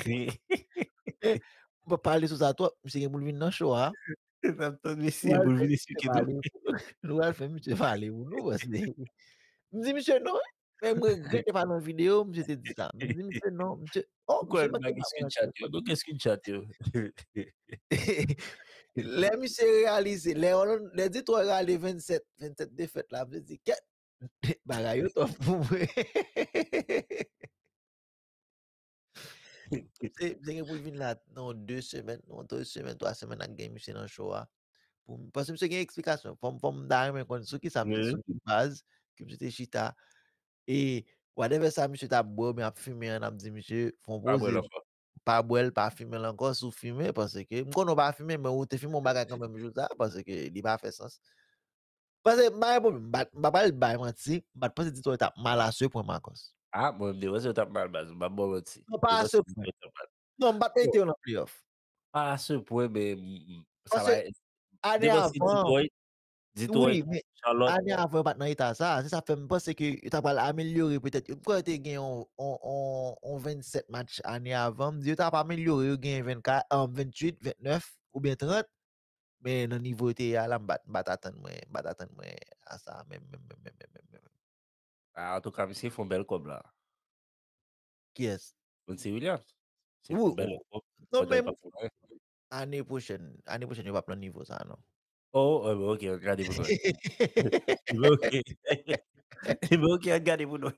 M pa pale sou sa twòp, misye gen pou l vin nan show a. N ap tann misye pou l vin esplike nou. Nou pral fè misye pale pou nou, paske m di misye non, men m regrèt te pa nan videyo, misye te di sa. M di misye non, misye, oh, Kwè nou pa gen screenshot yo. Nou gen screenshot yo. Lè misye reyalize, lè, lè Detroit rale vennsèt, vennsèt defèt la, misye di, kèt, bagay yo twòp pou mwen. Se, se gen pou l vin la nan de semèn, nan de semèn, twa semèn ak gen misye nan show a. Pou m, paske misye gen eksplikasyon. Fò m, fò m ta renmen konn sou ki sa misye, sou ki baz ke misye te chita. E whatever sa misye t ap bwè oubyen ap fimen an, n ap di misye fè yon poze. Pa bwè l, pa fimen l ankò, si w fimen, paske m konnen w pa fimen, men ou te fimen yon bagay kanmenm jou sa, paske li pa fè sans. Paske m pa gen pwoblèm, m pa, m pa pral bay manti, m pa t panse Detroit t ap mal a se pwen, Marcus. Ah, mwen, m te panse yo t ap mal, baz, m pa ba w manti. Non, pa a se pwen. Non, m pa t mete yo nan playoff. Pa a se pwen, men m, m, sa va. Ane avan, Detroit, Detroit, wi, men Charlotte. Ane avan, yo pa t nan eta sa. Se sa fè m panse ke yo ta pral amelyore petèt. M kwè yo te gen yon, yon, yon, yon vennsèt match ane avan. M di yo ta ap amelyore, yo gen vennkat, um, venntuit, vennèf oubyen trant. Men nan nivo yo te ye a la, m pa t, m pa t atann mwen, m pa t atann mwen a sa menm, menm, menm, menm, menm, menm, menm. Ah, antouka, misye fè yon bèl kòb la. Kiyès? Monty Williams. Se yon bèl kòb. Non, men ane pwochèn, ane pwochèn, yo p ap nan nivo sa, non. Oh, eh ben, ok, ann gade pou nou. Eh ben, ok. Eh ben, ok, ann gade pou nou.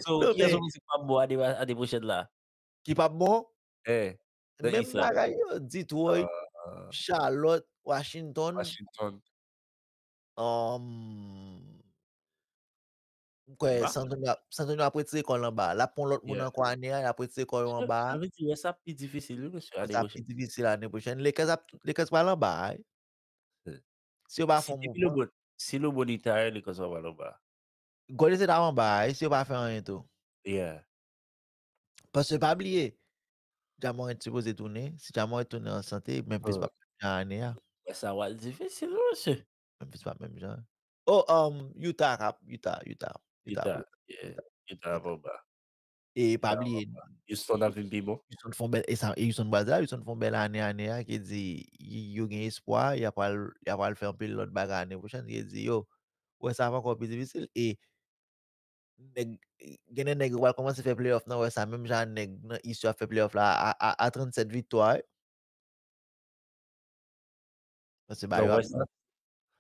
So, kiyès ou panse k p ap bon ane, ane pwochèn la? Ki p ap bon? Eh, nan Menm East la. Bagay yo, Detroit, Ah, Charlotte, Washington, Washington. um, m kwè Ba? San Antonio, San Antonio ap retire kò l anba. L ap pran lòt moun Yeah. ankò ane a, y ap retire kò yo anba. Sa vle di, West ap pi difisil, wi, mesye, ane Sa ap pwochèn. pi difisil ane pwochèn. Lakers ap, Lakers pral anba, wi. Si yo pa Si fè yon depi mouvman. LeBron, si LeBron retire, Lakers ap pral anba. Golden State ap anba, wi, si yo pa fè anyen tou. Yeah. Paske pa bliye, Ja Morant sipoze tounen. Si Ja Morant tounen an sante, Memphis Oh. p ap tounen ane a. Wè sa va difisil, wi, mesye. Memphis pa menm jan. Oh, um, Utah k ap, Utah, Utah, Utah. Utah, yeah, Utah ap anba. E pa bliye, Houston ap vin pi bon. Houston fè yon bèl, e sa, e Houston pral di la, Houston fè yon bèl ane, ane a, ki di y- yo gen espwa, y a pral, y a pral fè anpil lòt bagay ane pwochèn, ki di yo, wè sa ap ankò pi difisil. E nèg, gen de nèg yo pral kòmanse fè playoff nan wè sa, menm jan nèg nan East yo ap fè playoff la a, a, a tranntsèt viktwa, wi. Paske ba Nan yo ap West la?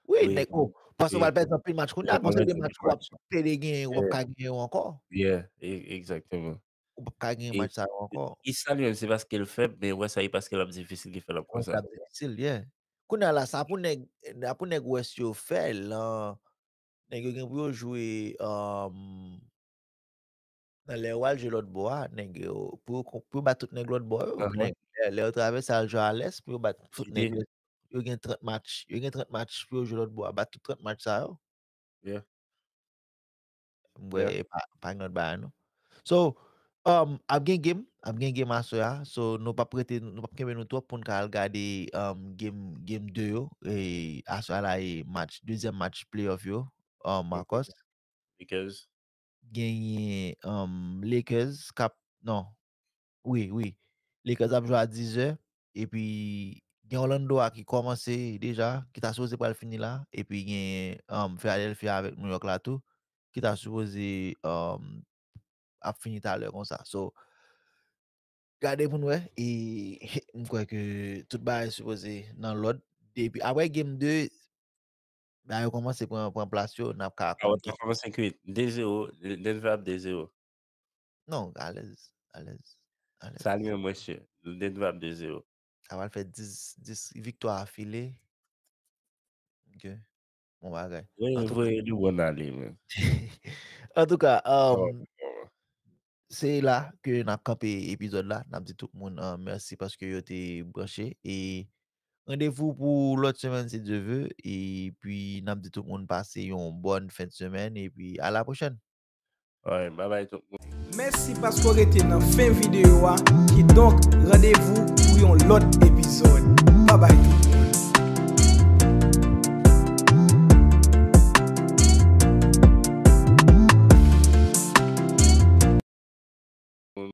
Wi, Wi. nèg, oh, paske w Wi. pral pèdi anpil match kounye a, Nèg konsa nan gen West match la. Ou ap plede genyen, ou p ap Yeah. ka genyen yo ankò. Yeah, e- exactement. Ou p ap ka genyen E- match sa yo ankò. East la li menm se paske l fèb, men West la e paske l ap difisil ki fè l ap Wè konsa. sa difisil, yeah. Kounye a la, sa pou nèg, sa pou nèg West yo fè lan, nèg yo gen pou yo jwe um, nan lè yo al jwe lòt bò a, nèg yo, pou yo, pou yo bat tout nèg lòt bò yo, Aham. nèg, lè, lè yo travèse al jwe a lès, pou yo bat tout Ide. nèg yo, yo gen trant match, yo gen trant match pou yo jwe lòt bò a, bat tout trant match sa yo. Yeah. M wè Yeah. e pa, pa gen lòt bagay non. So, um, ap gen game, ap gen game aswè a. So, nou p ap rete, nou p ap kenbe nou twòp pou n ka al gade um, game, game de yo. E aswè a la e match, dezyèm match playoff yo. Um, Marcos. Lakers. Genyen um, Lakers k ap, non, wi, wi. Lakers ap jwe a diz è. Epi gen Orlando a ki kòmanse deja, ki ta sipoze pral fini la. Epi gen um, Philadelphia avèk New York la tou, ki ta sipoze um, ap fini talè konsa. So, gade pou n wè. E m kwè ke tout bagay sipoze nan lòd. Depi apre game de, bagay yo kòmanse pran, pran plas yo, n ap ka A wè, sa kòmanse kwit. De zewo, Denver ap de zewo. Non, alèz, alèz, alèz. Sa li menm mwen chè. Denver ap de zewo. Sa pral fè dis, dis viktwa afile. Ok. Bon bagay. Voye, An tou voye Lebron ale, men. An tou ka, Oh, um, se la ke n ap kanpe epizòd la. N ap di tout moun uh, mèsi paske yo te branche. E randevou pou lòt semèn, si Dye ve. Epi n ap di tout moun pase yon bòn fen de semèn. Epi a la pwochèn. Alright, bye bye tout moun. Mèsi paske w rete nan fen videyo a. Kidonk, randevou pou yon lòt epizòd. Babay tout moun.